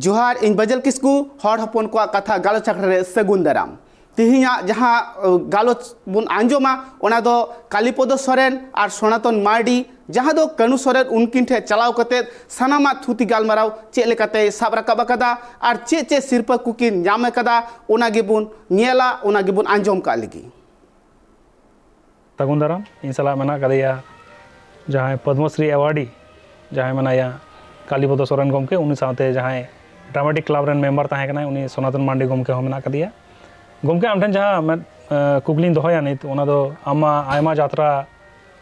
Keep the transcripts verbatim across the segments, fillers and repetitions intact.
ᱡᱚᱦᱟᱨ, ᱤᱧ ᱵᱟᱡᱟᱞ ᱠᱤᱥᱠᱩ, ᱦᱚᱲ ᱦᱚᱯᱚᱱ ᱠᱚᱣᱟᱜ ᱠᱟᱛᱷᱟ ᱜᱟᱞᱚᱪ ᱟᱠᱷᱲᱟ ᱨᱮ ᱥᱟᱹᱜᱩᱱ ᱫᱟᱨᱟᱢ᱾ ᱛᱮᱦᱮᱧᱟᱜ ᱡᱟᱦᱟᱸ, ᱟᱹ, ᱜᱟᱞᱚᱪ ᱵᱚᱱ ᱟᱸᱡᱚᱢᱟ, ᱚᱱᱟ ᱫᱚ ᱠᱟᱞᱤᱯᱚᱫᱚ ᱥᱚᱨᱮᱱ ᱟᱨ ᱥᱚᱱᱟᱛᱚᱱ ᱢᱟᱨᱰᱤ, ᱡᱟᱦᱟᱸ ᱫᱚ ᱠᱟᱹᱱᱩ ᱥᱚᱨᱮᱱ, ᱩᱱᱠᱤᱱ ᱴᱷᱮᱱ ᱪᱟᱞᱟᱣ ᱠᱟᱛᱮ ᱥᱟᱱᱟᱢᱟᱜ ᱛᱷᱩᱛᱤ ᱜᱟᱞᱢᱟᱨᱟᱣ ᱪᱮᱫ ᱞᱮᱠᱟᱛᱮᱭ ᱥᱟᱵ ᱨᱟᱠᱟᱵ ᱟᱠᱟᱫᱟ ᱟᱨ ᱪᱮᱫ ᱪᱮᱫ ᱥᱤᱨᱯᱟᱹ ᱠᱚᱠᱤᱱ ᱧᱟᱢ ᱟᱠᱟᱫᱟ, ᱚᱱᱟ ᱜᱮᱵᱚᱱ ᱧᱮᱞᱟ, ᱚᱱᱟ ᱜᱮᱵᱚᱱ ᱟᱸᱡᱚᱢ ᱠᱟᱜ ᱞᱮᱜᱮ᱾ ᱥᱟᱹᱜᱩᱱ ᱫᱟᱨᱟᱢ᱾ ᱤᱧ ᱥᱟᱞᱟᱜ ᱢᱮᱱᱟᱜ ᱟᱠᱟᱫᱮᱭᱟ ᱡᱟᱦᱟᱸᱭ ᱯᱚᱫᱽᱢᱚᱥᱨᱤ ᱮᱣᱟᱨᱰᱤ, ᱡᱟᱦᱟᱸᱭ ᱢᱮᱱᱟᱭᱟ ᱠᱟᱞᱤᱯᱚᱫᱚ ᱥᱚᱨᱮᱱ ᱜᱚᱢᱠᱮ, ᱩᱱᱤ ᱥᱟᱶᱛᱮ ᱡᱟᱦᱟᱸᱭ ᱰᱨᱟᱢᱟᱴᱤᱠ ᱠᱞᱟᱵᱽ ᱨᱮᱱ ᱢᱮᱢᱵᱟᱨ ᱛᱟᱦᱮᱸ ᱠᱟᱱᱟᱭ, ᱩᱱᱤ ᱥᱚᱱᱟᱛᱚᱱ ᱢᱟᱱᱰᱤ ᱜᱚᱢᱠᱮ ᱦᱚᱸ ᱢᱮᱱᱟᱜ ᱟᱠᱟᱫᱮᱭᱟ᱾ ᱜᱚᱢᱠᱮ, ᱟᱢ ᱴᱷᱮᱱ ᱡᱟᱦᱟᱸ ᱢᱤᱫ, ᱮ, ᱠᱩᱠᱞᱤᱧ ᱫᱚᱦᱚᱭᱟ ᱱᱤᱛ, ᱚᱱᱟ ᱫᱚ ᱟᱢ ᱢᱟ ᱟᱭᱢᱟ ᱡᱟᱛᱨᱟ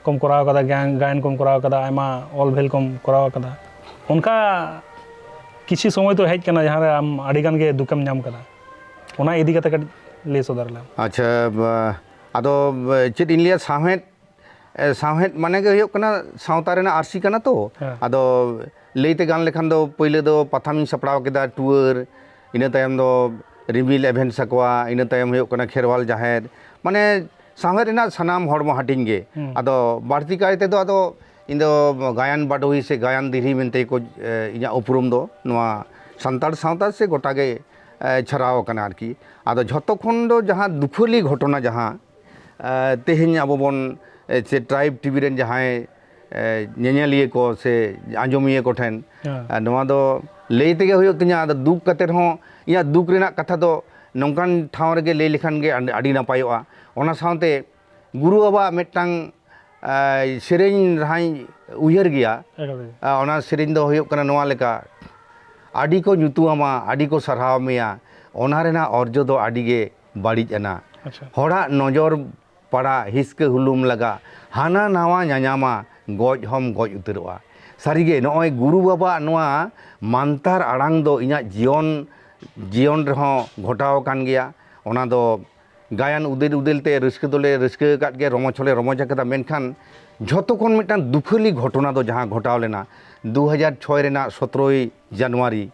ᱠᱚᱢ ᱠᱚᱨᱟᱣ ᱠᱟᱫᱟ, ᱜᱟᱭᱟᱱ, ᱜᱟᱭᱟᱱ ᱠᱚᱢ ᱠᱚᱨᱟᱣ ᱠᱟᱫᱟ, ᱟᱭᱢᱟ ᱚᱞ ᱵᱷᱮᱞ ᱠᱚᱢ ᱠᱚᱨᱟᱣ ᱠᱟᱫᱟ᱾ ᱚᱱᱠᱟ ᱠᱤᱪᱷᱩ ᱥᱚᱢᱚᱭ ᱫᱚ ᱦᱮᱡ ᱠᱟᱱᱟ ᱡᱟᱦᱟᱸ ᱨᱮ ᱟᱢ ᱟᱹᱰᱤ ᱜᱟᱱ ᱜᱮ ᱫᱩᱠᱮᱢ ᱧᱟᱢ ᱠᱟᱫᱟ, ᱚᱱᱟ ᱤᱫᱤ ᱠᱟᱛᱮ ᱠᱟᱹᱴᱤᱡ ᱞᱟᱹᱭ ᱥᱚᱫᱚᱨ ᱞᱮᱢ᱾ ᱟᱪᱪᱷᱟ, ᱵᱟ-, ᱟᱫᱚ, ᱵᱟ-, ᱪᱮᱫ ᱤᱧ ᱞᱟᱹᱭᱟ, ᱥᱟᱶᱦᱮᱫ, ᱮ, ᱥᱟᱶᱦᱮᱫ ᱢᱟᱱᱮ ᱜᱮ ᱦᱩᱭᱩᱜ ᱠᱟᱱᱟ ᱥᱟᱶᱛᱟ ᱨᱮᱱᱟᱜ ᱟᱹᱨᱥᱤ ᱠᱟᱱᱟ ᱛᱚ᱾ ᱦᱮᱸ᱾ ᱟᱫᱚ ᱞᱟᱹᱭᱛᱮ ᱜᱟᱱ ᱞᱮᱠᱷᱟᱱ ᱫᱚ ᱯᱳᱭᱞᱳ ᱫᱚ ᱯᱟᱛᱷᱟᱢᱤᱧ ᱥᱟᱯᱲᱟᱣ ᱠᱮᱫᱟ, ᱴᱩᱣᱟᱹᱨ, ᱤᱱᱟᱹ ᱛᱟᱭᱚᱢ ᱫᱚ ᱨᱤᱢᱤᱞ ᱮᱵᱷᱮᱱ ᱥᱟᱠᱣᱟ, ᱤᱱᱟᱹ ᱛᱟᱭᱚᱢ ᱦᱩᱭᱩᱜ ᱠᱟᱱᱟ ᱠᱷᱮᱨᱣᱟᱞ ᱡᱟᱦᱮᱨ, ᱢᱟᱱᱮ ᱥᱟᱶᱦᱮᱫ ᱨᱮᱱᱟᱜ ᱥᱟᱱᱟᱢ ᱦᱚᱲᱢᱚ ᱦᱟᱹᱴᱤᱧ ᱜᱮ᱾ ᱦᱩᱸ᱾ ᱟᱫᱚ ᱵᱟᱹᱲᱛᱤ ᱠᱟᱭ ᱛᱮᱫᱚ ᱟᱫᱚ ᱤᱧ ᱫᱚ ᱜᱟᱭᱟᱱ ᱵᱟᱰᱚᱦᱤ ᱥᱮ ᱜᱟᱭᱟᱱ ᱫᱤᱨᱦᱤ ᱢᱮᱱᱛᱮ ᱠᱚ, ᱮ, ᱤᱧᱟᱹᱜ ᱩᱯᱨᱩᱢ ᱫᱚ ᱱᱚᱣᱟ ᱥᱟᱱᱛᱟᱲ ᱥᱟᱶᱛᱟ ᱥᱮ ᱜᱚᱴᱟ ᱜᱮ, ᱮ, ᱪᱷᱟᱨᱟᱣ ᱟᱠᱟᱱᱟ ᱟᱨᱠᱤ᱾ ᱟᱫᱚ ᱡᱷᱚᱛᱚ ᱠᱷᱚᱱ ᱫᱚ ᱡᱟᱦᱟᱸ ᱫᱩᱠᱷᱟᱹᱞᱤ ᱜᱷᱚᱴᱚᱱᱟ ᱡᱟᱦᱟᱸ, ᱮ, ᱛᱮᱦᱮᱧ ᱟᱵᱚ ᱵᱚᱱ, ᱮ, ᱪᱮ ᱴᱨᱟᱭᱤᱵᱽ ᱴᱤᱵᱷᱤ ᱨᱮᱱ ᱡᱟᱦᱟᱸᱭ, ᱮ, ᱧᱮᱧᱮᱞᱤᱭᱟᱹ ᱠᱚ ᱥᱮ ᱟᱸᱡᱚᱢᱤᱭᱟᱹ ᱠᱚ ᱴᱷᱮᱱ, ᱦᱮᱸ᱾ ᱮ, ᱱᱚᱣᱟ ᱫᱚ ᱞᱟᱹᱭ ᱛᱮᱜᱮ ᱦᱩᱭᱩᱜ ᱛᱤᱧᱟᱹ, ᱟᱫᱚ ᱫᱩᱠ ᱠᱟᱛᱮ ᱨᱮᱦᱚᱸ ᱤᱧᱟᱹᱜ ᱫᱩᱠ ᱨᱮᱱᱟᱜ ᱠᱟᱛᱷᱟ ᱫᱚ ᱱᱚᱝᱠᱟᱱ ᱴᱷᱟᱶ ᱨᱮᱜᱮ ᱞᱟᱹᱭ ᱞᱮᱠᱷᱟᱱ ᱜᱮ ᱟᱹᱰᱤ, ᱟᱹᱰᱤ ᱱᱟᱯᱟᱭᱚᱜᱼᱟ᱾ ᱚᱱᱟ ᱥᱟᱶᱛᱮ ᱜᱩᱨᱩ ᱵᱟᱵᱟᱣᱟᱜ ᱢᱤᱫᱴᱟᱝ, ᱮ, ᱥᱮᱨᱮᱧ ᱨᱟᱦᱟᱧ ᱩᱭᱦᱟᱹᱨ ᱜᱮᱭᱟ᱾ ᱮᱠᱟᱞ ᱜᱮ᱾ ᱮ, ᱚᱱᱟ ᱥᱮᱨᱮᱧ ᱫᱚ ᱦᱩᱭᱩᱜ ᱠᱟᱱᱟ ᱱᱚᱣᱟ ᱞᱮᱠᱟ: "ᱟᱹᱰᱤ ᱠᱚ ᱧᱩᱛᱩᱢ ᱟᱢᱟ, ᱟᱹᱰᱤ ᱠᱚ ᱥᱟᱨᱦᱟᱣ ᱢᱮᱭᱟ, ᱚᱱᱟ ᱨᱮᱱᱟᱜ ᱚᱨᱡᱚ ᱫᱚ ᱟᱹᱰᱤ ᱜᱮ ᱵᱟᱹᱲᱤᱡ ᱟᱱᱟ᱾ ᱟᱪᱪᱷᱟ᱾ ᱦᱚᱲᱟᱜ ᱱᱚᱡᱚᱨ ᱯᱟᱲᱟ, ᱦᱤᱥᱠᱟᱹ ᱦᱩᱞᱩᱢ ᱞᱟᱜᱟ, ᱦᱟᱱᱟ ᱱᱟᱣᱟ ᱧᱟᱧᱟᱢᱟ, ᱜᱚᱡ ᱦᱚᱢ ᱜᱚᱡ ᱩᱛᱟᱹᱨᱚᱜᱼᱟ᱾" ᱥᱟᱹᱨᱤᱜᱮ ᱱᱚᱜᱼᱚᱭ ᱜᱩᱨᱩ ᱵᱟᱵᱟᱣᱟᱜ ᱱᱚᱣᱟ ᱢᱟᱱᱛᱟᱨ ᱟᱲᱟᱝ ᱫᱚ ᱤᱧᱟᱹᱜ ᱡᱤᱭᱚᱱ, ᱡᱤᱭᱚᱱ ᱨᱮᱦᱚᱸ ᱜᱷᱚᱴᱟᱣ ᱟᱠᱟᱱ ᱜᱮᱭᱟ᱾ ᱚᱱᱟ ᱫᱚ ᱜᱟᱭᱟᱱ ᱩᱫᱮᱞ ᱩᱫᱮᱞ ᱛᱮ ᱨᱟᱹᱥᱠᱟᱹ ᱫᱚᱞᱮ ᱨᱟᱹᱥᱠᱟᱹ ᱟᱠᱟᱫ ᱜᱮᱭᱟ, ᱨᱚᱢᱚᱡᱽ ᱦᱚᱸᱞᱮ ᱨᱚᱢᱚᱡᱽ ᱟᱠᱟᱫᱟ, ᱢᱮᱱᱠᱷᱟᱱ ᱡᱷᱚᱛᱚ ᱠᱷᱚᱱ ᱢᱤᱫᱴᱟᱝ ᱫᱩᱠᱷᱟᱹᱞᱤ ᱜᱷᱚᱴᱚᱱᱟ ᱫᱚ ᱡᱟᱦᱟᱸ ᱜᱷᱚᱴᱟᱣ ᱞᱮᱱᱟ ᱫᱩ ᱦᱟᱡᱟᱨ ᱪᱷᱚᱭ ᱨᱮᱱᱟᱜ ᱥᱚᱛᱨᱚᱭ ᱡᱟᱱᱩᱣᱟᱨᱤ,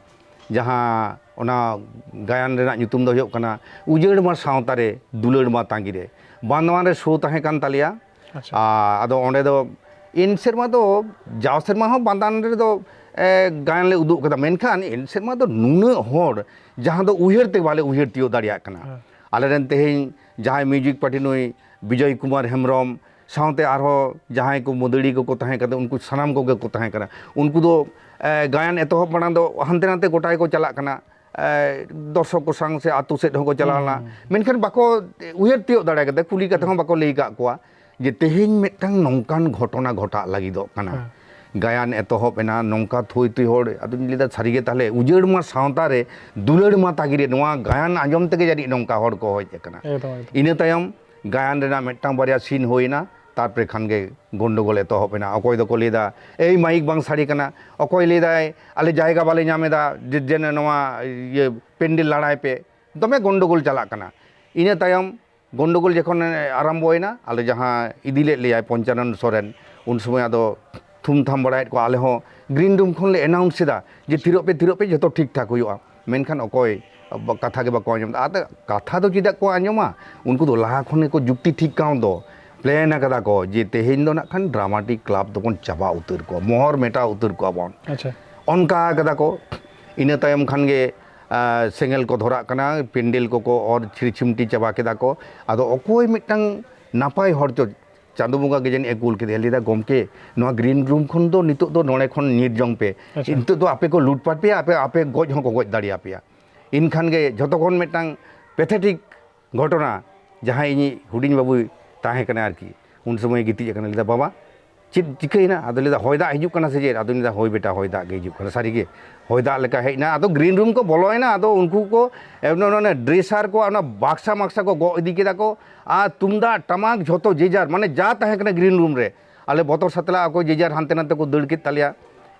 ᱡᱟᱦᱟᱸ ᱚᱱᱟ ᱜᱟᱭᱟᱱ ᱨᱮᱱᱟᱜ ᱧᱩᱛᱩᱢ ᱫᱚ ᱦᱩᱭᱩᱜ ᱠᱟᱱᱟ "ᱩᱡᱟᱹᱲ ᱢᱟ ᱥᱟᱶᱛᱟ ᱨᱮ, ᱫᱩᱞᱟᱹᱲ ᱢᱟ ᱛᱟᱺᱜᱤ ᱨᱮ", ᱵᱟᱸᱫᱣᱟᱱ ᱨᱮ ᱥᱳ ᱛᱟᱦᱮᱸ ᱠᱟᱱ ᱛᱟᱞᱮᱭᱟ᱾ ᱟᱪᱪᱷᱟ᱾ ᱟ-, ᱟᱫᱚ ᱚᱸᱰᱮ ᱫᱚ ᱮᱱ ᱥᱮᱨᱢᱟ ᱫᱚ, ᱡᱟᱣ ᱥᱮᱨᱢᱟ ᱦᱚᱸ ᱵᱟᱸᱫᱟᱱ ᱨᱮᱫᱚ ᱮ, ᱜᱟᱭᱟᱱ ᱞᱮ ᱩᱫᱩᱜ ᱠᱟᱫᱟ, ᱢᱮᱱᱠᱷᱟᱱ ᱮᱱ ᱥᱮᱨᱢᱟ ᱫᱚ ᱱᱩᱱᱟᱹᱜ ᱦᱚᱲ, ᱡᱟᱦᱟᱸ ᱫᱚ ᱩᱭᱦᱟᱹᱨ ᱛᱮ ᱵᱟᱞᱮ ᱩᱭᱦᱟᱹᱨ ᱛᱤᱭᱳᱜ ᱫᱟᱲᱮᱭᱟᱜ ᱠᱟᱱᱟ᱾ ᱦᱮᱸ᱾ ᱟᱞᱮᱨᱮᱱ ᱛᱮᱦᱮᱧ ᱡᱟᱦᱟᱸᱭ ᱢᱤᱭᱩᱡᱤᱠ ᱯᱟᱨᱴᱤ ᱱᱩᱭ ᱵᱤᱡᱚᱭ ᱠᱩᱢᱟᱨ ᱦᱮᱢᱵᱨᱚᱢ, ᱥᱟᱶᱛᱮ ᱟᱨᱦᱚᱸ ᱡᱟᱦᱟᱸᱭ ᱠᱚ ᱢᱟᱹᱫᱟᱹᱲᱤ ᱠᱚᱠᱚ ᱛᱟᱦᱮᱸ ᱠᱟᱱᱟ, ᱩᱱᱠᱩ ᱥᱟᱱᱟᱢ ᱠᱚᱜᱮ ᱠᱚ ᱛᱟᱦᱮᱸ ᱠᱟᱱᱟ᱾ ᱩᱱᱠᱩ ᱫᱚ ᱮ, ᱜᱟᱭᱟᱱ ᱮᱛᱚᱦᱚᱵ ᱢᱟᱲᱟᱝ ᱫᱚ ᱦᱟᱱᱛᱮ ᱱᱟᱛᱮ ᱜᱚᱴᱟ ᱜᱮᱠᱚ ᱪᱟᱞᱟᱜ ᱠᱟᱱᱟ᱾ ᱮ, ᱫᱚᱨᱥᱚᱠ ᱠᱚ ᱥᱟᱶ ᱥᱮ ᱟᱛᱳ ᱥᱮᱫ ᱦᱚᱸᱠᱚ ᱪᱟᱞᱟᱣ ᱞᱮᱱᱟ᱾ ᱦᱩᱸ᱾ ᱢᱮᱱᱠᱷᱟᱱ ᱵᱟᱠᱚ ᱩᱭᱦᱟᱹᱨ ᱛᱤᱭᱳᱜ ᱫᱟᱲᱮ ᱠᱟᱫᱟ, ᱠᱩᱞᱤ ᱠᱟᱛᱮ ᱦᱚᱸ ᱵᱟᱠᱚ ᱞᱟᱹᱭ ᱟᱠᱟᱫ ᱠᱚᱣᱟ ᱡᱮ ᱛᱮᱦᱮᱧ ᱢᱤᱫᱴᱟᱝ ᱱᱚᱝᱠᱟᱱ ᱜᱷᱚᱴᱚᱱᱟ ᱜᱷᱚᱴᱟᱜ ᱞᱟᱹᱜᱤᱫᱚᱜ ᱠᱟᱱᱟ᱾ ᱦᱮᱸ᱾ ᱜᱟᱭᱟᱱ ᱮᱛᱚᱦᱚᱵ ᱮᱱᱟ, ᱱᱚᱝᱠᱟ ᱛᱷᱩᱭ ᱛᱷᱩᱭ ᱦᱚᱲ, ᱟᱫᱚᱧ ᱞᱟᱹᱭᱫᱟ, ᱥᱟᱹᱨᱤᱜᱮ ᱛᱟᱦᱞᱮ ᱩᱡᱟᱹᱲ ᱢᱟ ᱥᱟᱶᱛᱟ ᱨᱮ, ᱫᱩᱞᱟᱹᱲ ᱢᱟ ᱛᱟᱜᱤᱨᱮ, ᱱᱚᱣᱟ ᱜᱟᱭᱟᱱ ᱟᱸᱡᱚᱢ ᱛᱮᱜᱮ ᱡᱟᱹᱱᱤᱡ ᱱᱚᱝᱠᱟ ᱦᱚᱲ ᱠᱚ ᱦᱮᱡ ᱟᱠᱟᱱᱟ᱾ ᱮᱠᱫᱚᱢ, ᱮᱠᱫᱚᱢ᱾ ᱤᱱᱟᱹ ᱛᱟᱭᱚᱢ ᱜᱟᱭᱟᱱ ᱨᱮᱱᱟᱜ ᱢᱤᱫᱴᱟᱝ ᱵᱟᱨᱭᱟ ᱥᱤᱱ ᱦᱩᱭᱱᱟ, ᱛᱟᱨᱯᱚᱨᱮ ᱠᱷᱟᱱ ᱜᱮ ᱜᱚᱱᱰᱚᱜᱳᱞ ᱮᱛᱚᱦᱚᱵ ᱮᱱᱟ᱾ ᱚᱠᱚᱭ ᱫᱚᱠᱚ ᱞᱟᱹᱭᱫᱟ, "ᱮᱭ, ᱢᱟᱭᱤᱠ ᱵᱟᱝ ᱥᱟᱰᱮ ᱠᱟᱱᱟ", ᱚᱠᱚᱭ ᱞᱟᱹᱭᱫᱟᱭ, "ᱟᱞᱮ ᱡᱟᱭᱜᱟ ᱵᱟᱞᱮ ᱧᱟᱢ ᱮᱫᱟ, ᱡᱮ, ᱡᱮ ᱱᱚᱣᱟ ᱤᱭᱟᱹ ᱯᱮᱱᱰᱮᱞ ᱞᱟᱲᱟᱭ ᱯᱮ", ᱫᱚᱢᱮ ᱜᱚᱱᱰᱚᱜᱳᱞ ᱪᱟᱞᱟᱜ ᱠᱟᱱᱟ᱾ ᱤᱱᱟᱹ ᱛᱟᱭᱚᱢ ᱜᱚᱱᱰᱚᱜᱳᱞ ᱡᱚᱠᱷᱚᱱ ᱟᱨᱟᱢᱵᱚᱭᱮᱱᱟ, ᱟᱞᱮ ᱡᱟᱦᱟᱸ ᱤᱫᱤ ᱞᱮᱫ ᱞᱮᱭᱟᱭ ᱯᱚᱧᱪᱟᱱᱚᱱ ᱥᱚᱨᱮᱱ, ᱩᱱ ᱥᱚᱢᱚᱭ ᱟᱫᱚ ᱛᱷᱩᱢ ᱛᱷᱟᱢ ᱵᱟᱲᱟᱭᱮᱫ ᱠᱚᱣᱟ᱾ ᱟᱞᱮ ᱦᱚᱸ ᱜᱨᱤᱱ ᱨᱩᱢ ᱠᱷᱚᱱ ᱞᱮ ᱮᱱᱟᱣᱩᱱᱥ ᱮᱫᱟ ᱡᱮ, "ᱛᱷᱤᱨᱚᱜ ᱯᱮ, ᱛᱷᱤᱨᱚᱜ ᱯᱮ, ᱡᱚᱛᱚ ᱴᱷᱤᱠ ᱴᱷᱟᱠ ᱦᱩᱭᱩᱜᱼᱟ", ᱢᱮᱱᱠᱷᱟᱱ ᱚᱠᱚᱭ ᱠᱟᱛᱷᱟ ᱜᱮ ᱵᱟᱠᱚ ᱟᱸᱡᱚᱢ ᱮᱫᱟ᱾ ᱟᱫᱚ ᱠᱟᱛᱷᱟ ᱫᱚ ᱪᱮᱫᱟᱜ ᱠᱚ ᱟᱸᱡᱚᱢᱟ? ᱩᱱᱠᱩ ᱫᱚ ᱞᱟᱦᱟ ᱠᱷᱚᱱ ᱜᱮᱠᱚ ᱡᱩᱠᱛᱤ ᱴᱷᱤᱠ ᱠᱟᱣ ᱫᱚ, ᱯᱞᱮᱱ ᱟᱠᱟᱫᱟ ᱠᱚ ᱡᱮ ᱛᱮᱦᱮᱧ ᱫᱚ ᱱᱟᱜ ᱠᱷᱟᱱ ᱰᱨᱟᱢᱟᱴᱤᱠ ᱠᱞᱟᱵᱽ ᱫᱚᱵᱚᱱ ᱪᱟᱵᱟ ᱩᱛᱟᱹᱨ ᱠᱚᱣᱟ, ᱢᱚᱦᱚᱨ ᱢᱮᱴᱟᱣ ᱩᱛᱟᱹᱨ ᱠᱚᱣᱟ ᱵᱚᱱ᱾ ᱟᱪᱪᱷᱟ᱾ ᱚᱱᱠᱟ ᱟᱠᱟᱫᱟ ᱠᱚ᱾ ᱤᱱᱟᱹ ᱛᱟᱭᱚᱢ ᱠᱷᱟᱱ ᱜᱮ, ᱟ, ᱥᱮᱸᱜᱮᱞ ᱠᱚ ᱫᱷᱚᱨᱟᱜ ᱠᱟᱱᱟ, ᱯᱮᱱᱰᱮᱞ ᱠᱚᱠᱚ ᱚᱨ ᱪᱷᱤᱲ ᱪᱷᱤᱢᱴᱤ ᱪᱟᱵᱟ ᱠᱮᱫᱟ ᱠᱚ᱾ ᱟᱫᱚ ᱚᱠᱚᱭ ᱢᱤᱫᱴᱟᱝ ᱱᱟᱯᱟᱭ ᱦᱚᱲ ᱪᱚ, ᱪᱟᱸᱫᱳ ᱵᱚᱸᱜᱟ ᱜᱮ ᱡᱟᱹᱱᱤᱡ ᱮ ᱠᱩᱞ ᱠᱮᱫᱮᱭᱟ, ᱞᱟᱹᱭᱫᱟ, "ᱜᱚᱢᱠᱮ, ᱱᱚᱣᱟ ᱜᱨᱤᱱ ᱨᱩᱢ ᱠᱷᱚᱱ ᱫᱚ ᱱᱤᱛᱚᱜ ᱫᱚ ᱱᱚᱰᱮ ᱠᱷᱚᱱ ᱧᱤᱨ ᱡᱚᱝ ᱯᱮ, ᱟᱪᱪᱷᱟ᱾ ᱱᱤᱛᱚᱜ ᱫᱚ ᱟᱯᱮ ᱠᱚ ᱞᱩᱴᱯᱟᱴ ᱯᱮᱭᱟ, ᱟᱯᱮ, ᱟᱯᱮ ᱜᱚᱡ ᱦᱚᱸᱠᱚ ᱜᱚᱡ ᱫᱟᱲᱮᱭᱟᱯᱮᱭᱟ᱾" ᱮᱱᱠᱷᱟᱱ ᱜᱮ ᱡᱷᱚᱛᱚ ᱠᱷᱚᱱ ᱢᱤᱫᱴᱟᱝ ᱯᱮᱛᱷᱮᱴᱤᱠ ᱜᱷᱚᱴᱚᱱᱟ, ᱡᱟᱦᱟᱸᱭ ᱤᱧᱤᱡ ᱦᱩᱰᱤᱧ ᱵᱟᱹᱵᱩᱭ ᱛᱟᱦᱮᱸ ᱠᱟᱱᱟ ᱟᱨᱠᱤ, ᱩᱱ ᱥᱚᱢᱚᱭ ᱜᱤᱛᱤᱡ ᱟᱠᱟᱱᱟ, ᱞᱟᱹᱭᱫᱟ, "ᱵᱟᱵᱟ, ᱪᱮᱫ ᱪᱤᱠᱟᱹᱭᱮᱱᱟ?" ᱟᱫᱚ ᱞᱟᱹᱭᱫᱟ, "ᱦᱚᱭ ᱫᱟᱜ ᱦᱤᱡᱩᱜ ᱠᱟᱱᱟ ᱥᱮ ᱪᱮᱫ?" ᱟᱫᱚᱧ ᱞᱟᱹᱭᱫᱟ, "ᱦᱳᱭ ᱵᱮᱴᱟ, ᱦᱚᱭ ᱫᱟᱜ ᱜᱮ ᱦᱤᱡᱩᱜ ᱠᱟᱱᱟ᱾" ᱥᱟᱹᱨᱤᱜᱮ ᱦᱚᱭ ᱫᱟᱜ ᱞᱮᱠᱟ ᱦᱮᱡ ᱮᱱᱟ᱾ ᱟᱫᱚ ᱜᱨᱤᱱ ᱨᱩᱢ ᱠᱚ ᱵᱚᱞᱚᱭᱮᱱᱟ, ᱟᱫᱚ ᱩᱱᱠᱩ ᱠᱚ, ᱮ, ᱚᱱᱟ, ᱚᱱᱟ ᱰᱨᱮᱥᱟᱨ ᱠᱚ, ᱚᱱᱟ ᱵᱟᱠᱥᱟ ᱢᱟᱠᱥᱟ ᱠᱚ ᱜᱚᱜ ᱤᱫᱤ ᱠᱮᱫᱟ ᱠᱚ, ᱟᱨ ᱛᱩᱢᱫᱟᱜ ᱴᱟᱢᱟᱠ ᱡᱷᱚᱛᱚ ᱡᱮ ᱡᱟᱨ, ᱢᱟᱱᱮ ᱡᱟ ᱛᱟᱦᱮᱸ ᱠᱟᱱᱟ ᱜᱨᱤᱱ ᱨᱩᱢ ᱨᱮ, ᱟᱞᱮ ᱵᱚᱛᱚᱨ ᱥᱟᱛᱞᱟ ᱟᱠᱚ ᱡᱮ ᱡᱟᱨ ᱦᱟᱱᱛᱮ ᱱᱟᱛᱮ ᱠᱚ ᱫᱟᱹᱲ ᱠᱮᱫ ᱛᱟᱞᱮᱭᱟ᱾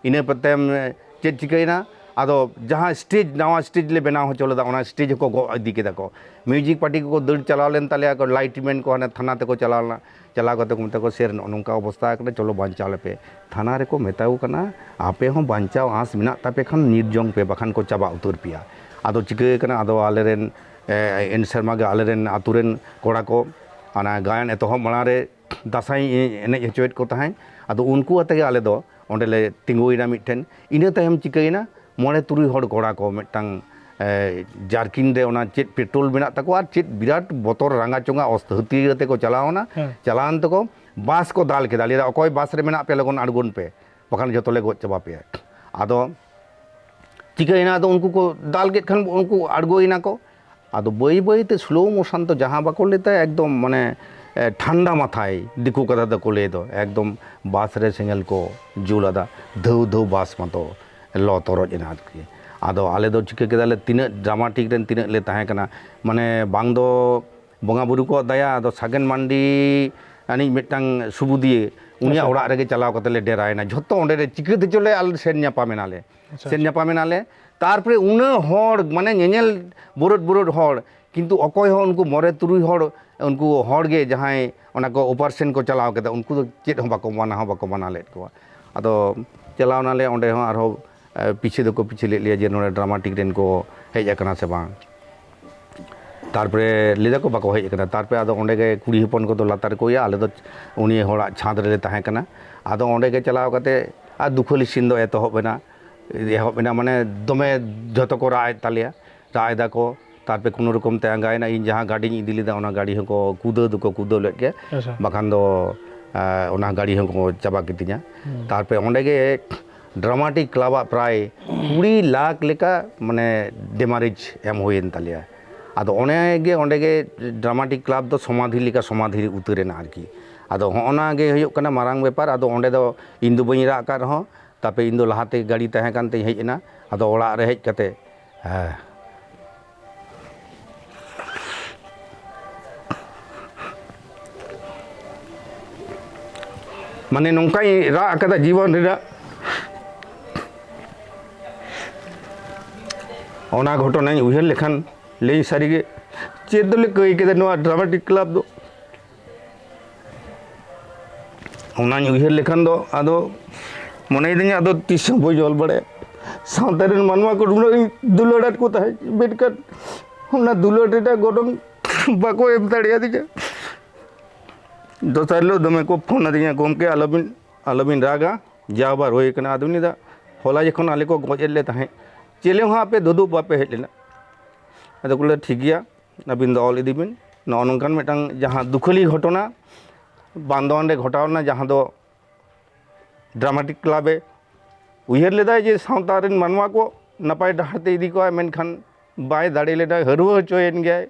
ᱤᱱᱟᱹ ᱛᱟᱭᱚᱢ, ᱮ, ᱪᱮᱫ ᱪᱤᱠᱟᱹᱭᱮᱱᱟ? ᱟᱫᱚ ᱡᱟᱦᱟᱸ ᱥᱴᱮᱡᱽ, ᱱᱟᱣᱟ ᱥᱴᱮᱡᱽ ᱞᱮ ᱵᱮᱱᱟᱣ ᱦᱚᱪᱚ ᱞᱮᱫᱟ, ᱚᱱᱟ ᱥᱴᱮᱡᱽ ᱦᱚᱸᱠᱚ ᱜᱚᱜ ᱤᱫᱤ ᱠᱮᱫᱟ ᱠᱚ᱾ ᱢᱤᱭᱩᱡᱤᱠ ᱯᱟᱨᱴᱤ ᱠᱚᱠᱚ ᱫᱟᱹᱲ ᱪᱟᱞᱟᱣ ᱞᱮᱱ ᱛᱟᱞᱮᱭᱟ ᱠᱚ, ᱞᱟᱭᱤᱴ ᱢᱮᱱ ᱠᱚ ᱦᱟᱱᱮ ᱛᱷᱟᱱᱟ ᱛᱮᱠᱚ ᱪᱟᱞᱟᱣ ᱞᱮᱱᱟ᱾ ᱪᱟᱞᱟᱣ ᱠᱟᱛᱮ ᱠᱚ ᱢᱮᱛᱟ ᱠᱚᱣᱟ, "ᱥᱮᱨ, ᱱᱚᱜᱼᱚ ᱱᱚᱝᱠᱟ ᱚᱵᱚᱥᱛᱟ ᱟᱠᱟᱱᱟ, ᱪᱚᱞᱚ ᱵᱟᱧᱪᱟᱣ ᱞᱮᱯᱮ᱾" ᱛᱷᱟᱱᱟ ᱨᱮᱠᱚ ᱢᱮᱛᱟ ᱠᱚ ᱠᱟᱱᱟ, "ᱟᱯᱮ ᱦᱚᱸ ᱵᱟᱧᱪᱟᱣ ᱟᱸᱥ ᱢᱮᱱᱟᱜ ᱛᱟᱯᱮ ᱠᱷᱟᱱ ᱧᱤᱨ ᱡᱚᱝ ᱯᱮ, ᱵᱟᱠᱷᱟᱱ ᱠᱚ ᱪᱟᱵᱟ ᱩᱛᱟᱹᱨ ᱯᱮᱭᱟ᱾" ᱟᱫᱚ ᱪᱤᱠᱟᱹ ᱠᱟᱱᱟ, ᱟᱫᱚ ᱟᱞᱮᱨᱮᱱ, ᱮ, ᱮᱱ ᱥᱮᱨᱢᱟ ᱜᱮ ᱟᱞᱮᱨᱮᱱ ᱟᱛᱳ ᱨᱮᱱ ᱠᱚᱲᱟ ᱠᱚ ᱚᱱᱟ ᱜᱟᱭᱟᱱ ᱮᱛᱚᱦᱚᱵ ᱢᱟᱲᱟᱝ ᱨᱮ ᱫᱟᱸᱥᱟᱭ ᱮᱱᱮᱡ ᱦᱚᱪᱚᱭᱮᱫ ᱠᱚ ᱛᱟᱦᱮᱸᱫ᱾ ᱟᱫᱚ ᱩᱱᱠᱩ ᱟᱛᱮ ᱜᱮ ᱟᱞᱮ ᱫᱚ ᱚᱸᱰᱮ ᱞᱮ ᱛᱤᱸᱜᱩᱭᱮᱱᱟ ᱢᱤᱫᱴᱷᱮᱱ᱾ ᱤᱱᱟᱹ ᱛᱟᱭᱚᱢ ᱪᱤᱠᱟᱹᱭᱮᱱᱟ, ᱢᱚᱬᱮ ᱛᱩᱨᱩᱭ ᱦᱚᱲ ᱠᱚᱲᱟ ᱠᱚ ᱢᱤᱫᱴᱟᱝ, ᱮ, ᱡᱟᱨᱠᱤᱱ ᱨᱮ ᱚᱱᱟ ᱪᱮᱫ ᱯᱮᱴᱨᱳᱞ ᱢᱮᱱᱟᱜ ᱛᱟᱠᱚᱣᱟ ᱟᱨ ᱪᱮᱫ ᱵᱤᱨᱟᱴ ᱵᱚᱛᱚᱨ ᱨᱟᱸᱜᱟ ᱪᱚᱸᱜᱟ ᱚᱥᱛ-, ᱦᱟᱹᱛᱭᱟᱹᱨ ᱟᱛᱮ ᱠᱚ ᱪᱟᱞᱟᱣᱱᱟ᱾ ᱦᱮᱸ᱾ ᱪᱟᱞᱟᱣᱮᱱ ᱛᱮᱠᱚ ᱵᱟᱥ ᱠᱚ ᱫᱟᱞ ᱠᱮᱫᱟ, ᱞᱟᱹᱭᱫᱟ, "ᱚᱠᱚᱭ ᱵᱟᱥ ᱨᱮ ᱢᱮᱱᱟᱜ ᱯᱮᱭᱟ, ᱞᱚᱜᱚᱱ ᱟᱬᱜᱚᱱ ᱯᱮ, ᱵᱟᱠᱷᱟᱱ ᱡᱚᱛᱚ ᱞᱮ ᱜᱚᱡ ᱪᱟᱵᱟ ᱯᱮᱭᱟ᱾" ᱟᱫᱚ ᱪᱤᱠᱟᱹᱭᱮᱱᱟ, ᱟᱫᱚ ᱩᱱᱠᱩ ᱠᱚ ᱫᱟᱞ ᱠᱮᱫ ᱠᱷᱟᱱ ᱩᱱᱠᱩ ᱟᱬᱜᱚᱭᱮᱱᱟ ᱠᱚ᱾ ᱟᱫᱚ ᱵᱟᱹᱭ ᱵᱟᱹᱭ ᱛᱮ slow motion ᱫᱚ ᱡᱟᱦᱟᱸ ᱵᱟᱠᱚ ᱞᱟᱹᱭ ᱛᱟᱭᱟ, ᱮᱠᱫᱚᱢ ᱢᱟᱱᱮ, ᱮ, ᱴᱷᱟᱱᱰᱟ ᱢᱟᱛᱷᱟᱭ ᱫᱤᱠᱩ ᱠᱟᱛᱷᱟ ᱫᱚᱠᱚ ᱞᱟᱹᱭ ᱫᱚ, ᱮᱠᱫᱚᱢ ᱵᱟᱥ ᱨᱮ ᱥᱮᱸᱜᱮᱞ ᱠᱚ ᱡᱩᱞ ᱟᱫᱟ, ᱫᱷᱟᱹᱣ ᱫᱷᱟᱹᱣ ᱵᱟᱥ ᱢᱟᱛᱚ ᱞᱚ ᱛᱚᱨᱚᱡ ᱮᱱᱟ ᱟᱨᱠᱤ᱾ ᱟᱫᱚ ᱟᱞᱮ ᱫᱚ ᱪᱤᱠᱟᱹ ᱠᱮᱫᱟᱞᱮ, ᱛᱤᱱᱟᱹᱜ dramatic ᱨᱮᱱ ᱛᱤᱱᱟᱹᱜ ᱞᱮ ᱛᱟᱦᱮᱸ ᱠᱟᱱᱟ, ᱢᱟᱱᱮ ᱵᱟᱝ ᱫᱚ ᱵᱚᱸᱜᱟ ᱵᱩᱨᱩ ᱠᱚᱣᱟᱜ ᱫᱟᱭᱟ, ᱟᱫᱚ ᱥᱟᱜᱮᱱ ᱢᱟᱱᱰᱤ ᱟᱹᱱᱤᱡ ᱢᱤᱫᱴᱟᱝ ᱥᱩᱵᱩᱫᱤᱭᱟᱹ, ᱩᱱᱤᱭᱟᱜ ᱟᱪᱪᱷᱟ᱾ ᱚᱲᱟᱜ ᱨᱮᱜᱮ ᱪᱟᱞᱟᱣ ᱠᱟᱛᱮ ᱞᱮ ᱰᱮᱨᱟᱭᱮᱱᱟ᱾ ᱡᱷᱚᱛᱚ ᱚᱸᱰᱮ ᱨᱮ ᱪᱤᱠᱟᱹ ᱛᱮᱪᱚ ᱞᱮ ᱟᱞᱮ ᱥᱮᱱ ᱧᱟᱯᱟᱢ ᱮᱱᱟᱞᱮ᱾ ᱟᱪᱪᱷᱟ, ᱥᱮᱱ ᱟᱪᱪᱷᱟ᱾ ᱧᱟᱯᱟᱢ ᱮᱱᱟᱞᱮ᱾ ᱛᱟᱨᱯᱚᱨᱮ ᱩᱱᱟᱹᱜ ᱦᱚᱲ, ᱢᱟᱱᱮ ᱧᱮᱧᱮᱞ ᱵᱩᱨᱩᱫ ᱵᱩᱨᱩᱫ ᱦᱚᱲ, ᱠᱤᱱᱛᱩ ᱚᱠᱚᱭ ᱦᱚᱸ ᱩᱱᱠᱩ ᱢᱚᱬᱮ ᱛᱩᱨᱩᱭ ᱦᱚᱲ, ᱩᱱᱠᱩ ᱦᱚᱲ ᱜᱮ ᱡᱟᱦᱟᱸᱭ ᱚᱱᱟ ᱠᱚ operation ᱠᱚ ᱪᱟᱞᱟᱣ ᱠᱮᱫᱟ, ᱩᱱᱠᱩ ᱫᱚ ᱪᱮᱫ ᱦᱚᱸ ᱵᱟᱠᱚ ᱢᱟᱱᱟ ᱦᱚᱸ ᱵᱟᱠᱚ ᱢᱟᱱᱟ ᱞᱮᱫ ᱠᱚᱣᱟ᱾ ᱟᱫᱚ ᱪᱟᱞᱟᱣ ᱱᱟᱞᱮ ᱚᱸᱰᱮ ᱦᱚᱸ ᱟᱨᱦᱚᱸ, ᱮ, ᱯᱤᱪᱷᱮ ᱫᱚᱠᱚ ᱯᱤᱪᱷᱮ ᱞᱮᱫ ᱞᱮᱭᱟ ᱡᱮ ᱱᱚᱰᱮ dramatic ᱨᱮᱱ ᱠᱚ ᱦᱮᱡ ᱟᱠᱟᱱᱟ ᱥᱮ ᱵᱟᱝ᱾ ᱛᱟᱨᱯᱚᱨᱮ ᱞᱟᱹᱭ ᱫᱟᱠᱚ ᱵᱟᱠᱚ ᱦᱮᱡ ᱟᱠᱟᱱᱟ᱾ ᱛᱟᱨᱯᱚᱨᱮ ᱟᱫᱚ ᱚᱸᱰᱮ ᱜᱮ ᱠᱩᱲᱤ ᱦᱚᱯᱚᱱ ᱠᱚᱫᱚ ᱞᱟᱛᱟᱨ ᱨᱮᱠᱚ ᱤᱭᱟᱹ, ᱟᱞᱮ ᱫᱚ ᱩᱱᱤ ᱦᱚᱲᱟᱜ ᱪᱷᱟᱸᱫᱽ ᱨᱮᱞᱮ ᱛᱟᱦᱮᱸ ᱠᱟᱱᱟ᱾ ᱟᱫᱚ ᱚᱸᱰᱮ ᱜᱮ ᱪᱟᱞᱟᱣ ᱠᱟᱛᱮ ᱟᱨ ᱫᱩᱠᱷᱟᱹᱞᱤ scene ᱫᱚ ᱮᱛᱚᱦᱚᱵ ᱮᱱᱟ᱾ ᱮᱦᱚᱵ ᱮᱱᱟ ᱢᱟᱱᱮ ᱫᱚᱢᱮ ᱡᱷᱚᱛᱚ ᱠᱚ ᱨᱟᱜ ᱮᱫ ᱛᱟᱞᱮᱭᱟ, ᱨᱟᱜ ᱮᱫᱟ ᱠᱚ᱾ ᱛᱟᱨᱯᱚᱨᱮ ᱠᱳᱱᱳ ᱨᱚᱠᱚᱢ ᱛᱮ ᱟᱸᱜᱟᱭᱮᱱᱟ᱾ ᱤᱧ ᱡᱟᱦᱟᱸ ᱜᱟᱹᱰᱤᱧ ᱤᱫᱤ ᱞᱮᱫᱟ, ᱚᱱᱟ ᱜᱟᱹᱰᱤ ᱦᱚᱸᱠᱚ ᱠᱩᱫᱟᱹᱣ ᱫᱚᱠᱚ ᱠᱩᱫᱟᱹᱣ ᱞᱮᱫ ᱜᱮ, ᱟᱪᱪᱷᱟ᱾ ᱵᱟᱠᱷᱟᱱ ᱫᱚ, ᱮ, ᱚᱱᱟ ᱜᱟᱹᱰᱤ ᱦᱚᱸᱠᱚ ᱪᱟᱵᱟ ᱠᱤᱫᱤᱧᱟ᱾ ᱦᱩᱸ᱾ ᱛᱟᱨᱯᱚᱨᱮ ᱚᱸᱰᱮ ᱜᱮ dramatic club ᱟᱜ ᱯᱨᱟᱭ ᱠᱩᱲᱤ ᱞᱟᱠᱷ ᱞᱮᱠᱟ ᱢᱟᱱᱮ damage ᱮᱢ ᱦᱩᱭᱮᱱ ᱛᱟᱞᱮᱭᱟ᱾ ᱟᱫᱚ ᱚᱱᱮ ᱜᱮ ᱚᱸᱰᱮ ᱜᱮ dramatic club ᱫᱚ ᱥᱚᱢᱟᱫᱷᱤ ᱞᱮᱠᱟ ᱥᱚᱢᱟᱫᱷᱤ ᱩᱛᱟᱹᱨ ᱮᱱᱟ ᱟᱨᱠᱤ᱾ ᱟᱫᱚ ᱦᱚᱸᱜᱼᱚ ᱱᱟ ᱜᱮ ᱦᱩᱭᱩᱜ ᱠᱟᱱᱟ ᱢᱟᱨᱟᱝ ᱵᱮᱯᱟᱨ᱾ ᱟᱫᱚ ᱚᱸᱰᱮ ᱫᱚ ᱤᱧ ᱫᱚ ᱵᱟᱹᱧ ᱨᱟᱜ ᱟᱠᱟᱫ ᱨᱮᱦᱚᱸ, ᱛᱟᱯᱮ ᱤᱧ ᱫᱚ ᱞᱟᱦᱟᱛᱮ ᱜᱟᱹᱰᱤ ᱛᱟᱦᱮᱸ ᱠᱟᱱ ᱛᱤᱧ ᱦᱮᱡ ᱮᱱᱟ᱾ ᱟᱫᱚ ᱚᱲᱟᱜ ᱨᱮ ᱦᱮᱡ ᱠᱟᱛᱮ, ᱦᱮᱸ, ᱢᱟᱱᱮ ᱱᱚᱝᱠᱟᱧ ᱨᱟᱜ ᱟᱠᱟᱫᱟ ᱡᱤᱵᱚᱱ ᱨᱮᱱᱟᱜ᱾ ᱚᱱᱟ ᱜᱷᱚᱴᱚᱱᱟᱧ ᱩᱭᱦᱟᱹᱨ ᱞᱮᱠᱷᱟᱱ ᱞᱟᱹᱭ ᱥᱟᱹᱨᱤᱜᱮ ᱪᱮᱫ ᱫᱚᱞᱮ ᱠᱟᱹᱭ ᱠᱮᱫᱟ ᱱᱚᱣᱟ dramatic club ᱫᱚ᱾ ᱚᱱᱟᱧ ᱩᱭᱦᱟᱹᱨ ᱞᱮᱠᱷᱟᱱ ᱫᱚ ᱟᱫᱚ ᱢᱚᱱᱮᱭᱮᱫᱟᱹᱧ ᱟᱫᱚ ᱛᱤᱥ ᱦᱚᱸ ᱵᱟᱹᱧ ᱚᱞ ᱵᱟᱲᱟᱭᱟ᱾ ᱥᱟᱶᱛᱟ ᱨᱮᱱ ᱢᱟᱱᱣᱟ ᱠᱚ ᱩᱱᱟᱹᱜ ᱤᱧ ᱫᱩᱞᱟᱹᱲᱟᱫ ᱠᱚ ᱛᱟᱦᱮᱸᱫ, ᱢᱮᱱᱠᱷᱟᱱ ᱚᱱᱟ ᱫᱩᱞᱟᱹᱲ ᱨᱮᱱᱟᱜ ᱜᱚᱱᱚᱝ ᱵᱟᱠᱚ ᱮᱢ ᱫᱟᱲᱮᱭᱟᱫᱤᱧᱟ᱾ ᱫᱚᱥᱟᱨ ᱦᱤᱞᱳᱜ ᱫᱚᱢᱮ ᱠᱚ ᱯᱷᱳᱱ ᱟᱹᱫᱤᱧᱟ, "ᱜᱚᱢᱠᱮ, ᱟᱞᱚᱵᱤᱱ, ᱟᱞᱚᱵᱤᱱ ᱨᱟᱜᱟ, ᱡᱟ ᱵᱟᱨ ᱦᱩᱭ ᱠᱟᱱᱟ᱾" ᱟᱫᱚᱧ ᱞᱟᱹᱭᱫᱟ, "ᱦᱚᱞᱟ ᱡᱚᱠᱷᱚᱱ ᱟᱞᱮ ᱠᱚ ᱜᱚᱡ ᱮᱫ ᱞᱮ ᱛᱟᱦᱮᱸᱫ, ᱪᱮᱞᱮ ᱦᱚᱸ ᱟᱯᱮ ᱫᱩᱫᱩᱵ ᱵᱟᱯᱮ ᱦᱮᱡ ᱞᱮᱱᱟ?" ᱟᱫᱚ ᱠᱚ ᱞᱟᱹᱭᱟ, "ᱴᱷᱤᱠ ᱜᱮᱭᱟ, ᱟᱹᱵᱤᱱ ᱫᱚ ᱚᱞ ᱤᱫᱤ ᱵᱤᱱ᱾" ᱱᱚᱜᱼᱚ ᱱᱚᱝᱠᱟᱱ ᱢᱤᱫᱴᱟᱝ ᱡᱟᱦᱟᱸ ᱫᱩᱠᱷᱟᱹᱞᱤ ᱜᱷᱚᱴᱚᱱᱟ ᱵᱟᱱᱫᱚᱣᱟᱱ ᱨᱮ ᱜᱷᱚᱴᱟᱣ ᱞᱮᱱᱟ, ᱡᱟᱦᱟᱸ ᱫᱚ ᱰᱨᱟᱢᱟᱴᱤᱠ ᱠᱞᱟᱵᱽ ᱮ ᱩᱭᱦᱟᱹᱨ ᱞᱮᱫᱟᱭ ᱡᱮ ᱥᱟᱶᱛᱟ ᱨᱮᱱ ᱢᱟᱱᱣᱟ ᱠᱚ ᱱᱟᱯᱟᱭ ᱰᱟᱦᱟᱨ ᱛᱮ ᱤᱫᱤ ᱠᱚᱣᱟ, ᱢᱮᱱᱠᱷᱟᱱ ᱵᱟᱭ ᱫᱟᱲᱮ ᱞᱮᱱᱟ, ᱦᱟᱹᱨᱣᱟᱹ ᱦᱚᱪᱚᱭᱮᱱ ᱜᱮᱭᱟᱭ᱾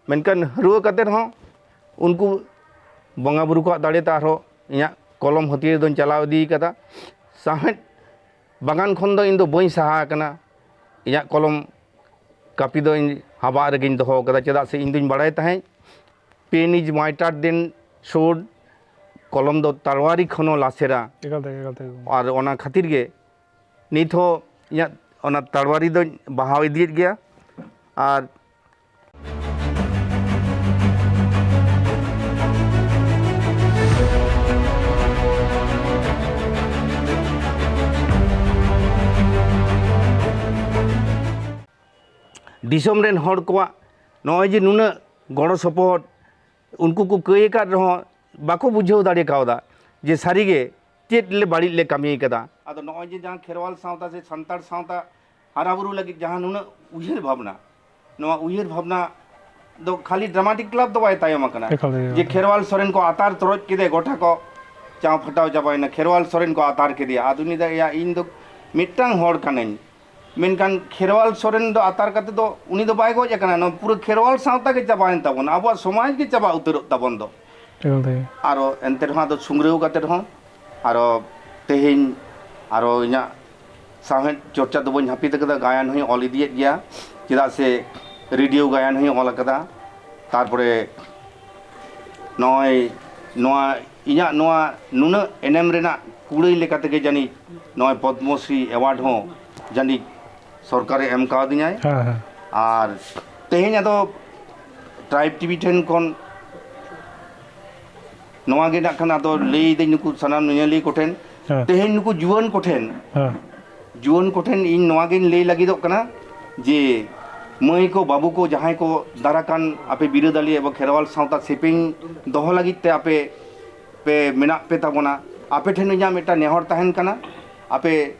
ᱢᱮᱱᱠᱷᱟᱱ ᱦᱟᱹᱨᱣᱟᱹ ᱠᱟᱛᱮ ᱨᱮᱦᱚᱸ ᱩᱱᱠᱩ ᱵᱚᱸᱜᱟ ᱵᱩᱨᱩ ᱠᱚᱣᱟᱜ ᱫᱟᱲᱮ ᱛᱮ ᱟᱨᱦᱚᱸ ᱤᱧᱟᱹᱜ ᱠᱚᱞᱚᱢ ᱦᱟᱹᱛᱭᱟᱹᱨ ᱫᱚᱧ ᱪᱟᱞᱟᱣ ᱤᱫᱤ ᱠᱟᱫᱟ᱾ ᱥᱟᱶᱦᱮᱫ ᱵᱟᱜᱟᱱ ᱠᱷᱚᱱ ᱫᱚ ᱤᱧ ᱫᱚ ᱵᱟᱹᱧ ᱥᱟᱦᱟ ᱟᱠᱟᱱᱟ᱾ ᱤᱧᱟᱹᱜ ᱠᱚᱞᱚᱢ ᱠᱟᱹᱯᱤ ᱫᱚ ᱤᱧ ᱦᱟᱵᱟᱜ ᱨᱮᱜᱮᱧ ᱫᱚᱦᱚ ᱠᱟᱫᱟ, ᱪᱮᱫᱟᱜ ᱥᱮ ᱤᱧ ᱫᱩᱧ ᱵᱟᱲᱟᱭ ᱛᱟᱦᱮᱸᱫ, "Pen is mightier than sword", ᱠᱚᱞᱚᱢ ᱫᱚ ᱛᱟᱲᱣᱟᱨᱤ ᱠᱷᱚᱱ ᱦᱚᱸ ᱞᱟᱥᱮᱨᱟ᱾ ᱮᱠᱟᱞ ᱛᱮ, ᱮᱠᱟᱞ ᱛᱮ᱾ ᱟᱨ ᱚᱱᱟ ᱠᱷᱟᱹᱛᱤᱨ ᱜᱮ ᱱᱤᱛ ᱦᱚᱸ ᱤᱧᱟᱹᱜ ᱚᱱᱟ ᱛᱟᱲᱣᱟᱨᱤ ᱫᱚᱧ ᱵᱟᱦᱟᱣ ᱤᱫᱤᱭᱮᱫ ᱜᱮᱭᱟ᱾ ᱟᱨ ᱫᱤᱥᱚᱢ ᱨᱮᱱ ᱦᱚᱲ ᱠᱚᱣᱟᱜ ᱱᱚᱜᱼᱚᱭ ᱡᱮ ᱱᱩᱱᱟᱹᱜ ᱜᱚᱲᱚ ᱥᱚᱯᱚᱦᱚᱫ, ᱩᱱᱠᱩ ᱠᱚ ᱠᱟᱹᱭ ᱟᱠᱟᱫ ᱨᱮᱦᱚᱸ ᱵᱟᱠᱚ ᱵᱩᱡᱷᱟᱹᱣ ᱫᱟᱲᱮ ᱠᱟᱣᱫᱟ ᱡᱮ ᱥᱟᱹᱨᱤᱜᱮ ᱪᱮᱫ ᱞᱮ ᱵᱟᱹᱲᱤᱡ ᱞᱮ ᱠᱟᱹᱢᱤ ᱠᱟᱫᱟ᱾ ᱟᱫᱚ ᱱᱚᱜᱼᱚᱭ ᱡᱮ ᱡᱟᱦᱟᱸ ᱠᱷᱮᱨᱣᱟᱞ ᱥᱟᱶᱛᱟ ᱥᱮ ᱥᱟᱱᱛᱟᱲ ᱥᱟᱶᱛᱟ ᱦᱟᱨᱟ ᱵᱩᱨᱩ ᱞᱟᱹᱜᱤᱫ ᱡᱟᱦᱟᱸ ᱱᱩᱱᱟᱹᱜ ᱩᱭᱦᱟᱹᱨ ᱵᱷᱟᱵᱽᱱᱟ, ᱱᱚᱣᱟ ᱩᱭᱦᱟᱹᱨ ᱵᱷᱟᱵᱽᱱᱟ ᱫᱚ ᱠᱷᱟᱹᱞᱤ ᱰᱨᱟᱢᱟᱴᱤᱠ ᱠᱞᱟᱵᱽ ᱫᱚ ᱵᱟᱭ ᱛᱟᱭᱚᱢ ᱟᱠᱟᱱᱟ᱾ ᱮᱠᱟᱞ ᱜᱮ, ᱡᱮ ᱮᱠᱟᱞ᱾ ᱠᱷᱮᱨᱣᱟᱞ ᱥᱚᱨᱮᱱ ᱠᱚ ᱟᱛᱟᱨ ᱛᱚᱨᱚᱡ ᱠᱮᱫᱮ, ᱜᱚᱴᱟ ᱠᱚ ᱪᱟᱣ ᱯᱷᱟᱴᱟᱣ ᱪᱟᱵᱟᱭᱮᱱᱟ, ᱠᱷᱮᱨᱣᱟᱞ ᱥᱚᱨᱮᱱ ᱠᱚ ᱟᱛᱟᱨ ᱠᱮᱫᱮᱭᱟ᱾ ᱟᱫᱚ ᱩᱱᱤ ᱫᱚ, "ᱮᱭᱟ, ᱤᱧ ᱫᱚ ᱢᱤᱫᱴᱟᱝ ᱦᱚᱲ ᱠᱟᱹᱱᱟᱹᱧ, ᱢᱮᱱᱠᱷᱟᱱ ᱠᱷᱮᱨᱣᱟᱞ ᱥᱚᱨᱮᱱ ᱫᱚ ᱟᱛᱟᱨ ᱠᱟᱛᱮ ᱫᱚ ᱩᱱᱤ ᱫᱚ ᱵᱟᱭ ᱜᱚᱡ ᱟᱠᱟᱱᱟ, ᱱᱚᱣᱟ ᱯᱩᱨᱟᱹ ᱠᱷᱮᱨᱣᱟᱞ ᱥᱟᱶᱛᱟ ᱜᱮ ᱪᱟᱵᱟᱭᱮᱱ ᱛᱟᱵᱚᱱᱟ, ᱟᱵᱚᱣᱟᱜ ᱥᱚᱢᱟᱡᱽ ᱜᱮ ᱪᱟᱵᱟ ᱩᱛᱟᱹᱨᱚᱜ ᱛᱟᱵᱚᱱ ᱫᱚ᱾" ᱮᱠᱟᱞ ᱛᱮ᱾ ᱟᱨᱚ ᱮᱱᱛᱮ ᱨᱮᱦᱚᱸ ᱟᱫᱚ ᱥᱩᱝᱨᱟᱹᱣ ᱠᱟᱛᱮ ᱨᱮᱦᱚᱸ ᱟᱨᱚ ᱛᱮᱦᱮᱧ ᱟᱨᱚ ᱤᱧᱟᱹᱜ ᱥᱟᱶᱦᱮᱫ ᱪᱚᱨᱪᱟ ᱫᱚ ᱵᱟᱹᱧ ᱦᱟᱹᱯᱤᱫ ᱟᱠᱟᱫᱟ, ᱜᱟᱭᱟᱱ ᱦᱚᱸᱧ ᱚᱞ ᱤᱫᱤᱭᱮᱫ ᱜᱮᱭᱟ, ᱪᱮᱫᱟᱜ ᱥᱮ ᱨᱮᱰᱤᱭᱳ ᱜᱟᱭᱟᱱ ᱦᱚᱸᱧ ᱚᱞ ᱟᱠᱟᱫᱟ᱾ ᱛᱟᱨᱯᱚᱨᱮ ᱱᱚᱜᱼᱚᱭ ᱱᱚᱣᱟ ᱤᱧᱟᱹᱜ ᱱᱚᱣᱟ ᱱᱩᱱᱟᱹᱜ ᱮᱱᱮᱢ ᱨᱮᱱᱟᱜ ᱠᱩᱲᱟᱹᱭ ᱞᱮᱠᱟ ᱛᱮᱜᱮ ᱡᱟᱹᱱᱤᱡ ᱱᱚᱜᱼᱚᱭ ᱯᱚᱫᱽᱢᱚᱥᱨᱤ ᱮᱣᱟᱨᱰ ᱦᱚᱸ ᱡᱟᱹᱱᱤᱡ ᱥᱚᱨᱠᱟᱨᱮ ᱮᱢ ᱠᱟᱣᱫᱤᱧᱟᱭ᱾ ᱦᱮᱸ, ᱦᱮᱸ᱾ ᱟᱨ ᱛᱮᱦᱮᱧ ᱟᱫᱚ ᱴᱨᱟᱭᱤᱵᱽ ᱴᱤᱵᱷᱤ ᱴᱷᱮᱱ ᱠᱷᱚᱱ ᱱᱚᱣᱟ ᱜᱮ ᱱᱟᱜ ᱠᱷᱟᱱ ᱟᱫᱚ ᱞᱟᱹᱭᱫᱟᱹᱧ ᱱᱩᱠᱩ ᱥᱟᱱᱟᱢ ᱧᱮᱧᱮᱞᱤᱭᱟᱹ ᱠᱚᱴᱷᱮᱱ, ᱦᱮᱸ᱾ ᱛᱮᱦᱮᱧ ᱱᱩᱠᱩ ᱡᱩᱣᱟᱹᱱ ᱠᱚᱴᱷᱮᱱ, ᱦᱮᱸ᱾ ᱡᱩᱣᱟᱹᱱ ᱠᱚᱴᱷᱮᱱ ᱤᱧ ᱱᱚᱣᱟ ᱜᱤᱧ ᱞᱟᱹᱭ ᱞᱟᱹᱜᱤᱫᱚᱜ ᱠᱟᱱᱟ ᱡᱮ ᱢᱟᱹᱭ ᱠᱚ, ᱵᱟᱹᱵᱩ ᱠᱚ, ᱡᱟᱦᱟᱸᱭ ᱠᱚ ᱫᱟᱨᱟ ᱠᱟᱱ ᱟᱯᱮ ᱵᱤᱨᱟᱹᱫᱟᱹᱞᱤ ᱮᱵᱚᱝ ᱠᱷᱮᱨᱣᱟᱞ ᱥᱟᱶᱛᱟ ᱥᱮᱯᱮᱧ ᱫᱚᱦᱚ ᱞᱟᱹᱜᱤᱫ ᱛᱮ ᱟᱯᱮ ᱯᱮ ᱢᱮᱱᱟᱜ ᱯᱮ ᱛᱟᱵᱚᱱᱟ, ᱟᱯᱮ ᱴᱷᱮᱱ ᱤᱧᱟᱹᱜ ᱢᱤᱫᱴᱟᱝ ᱱᱮᱦᱚᱨ ᱛᱟᱦᱮᱱ ᱠᱟᱱᱟ, ᱟᱯᱮ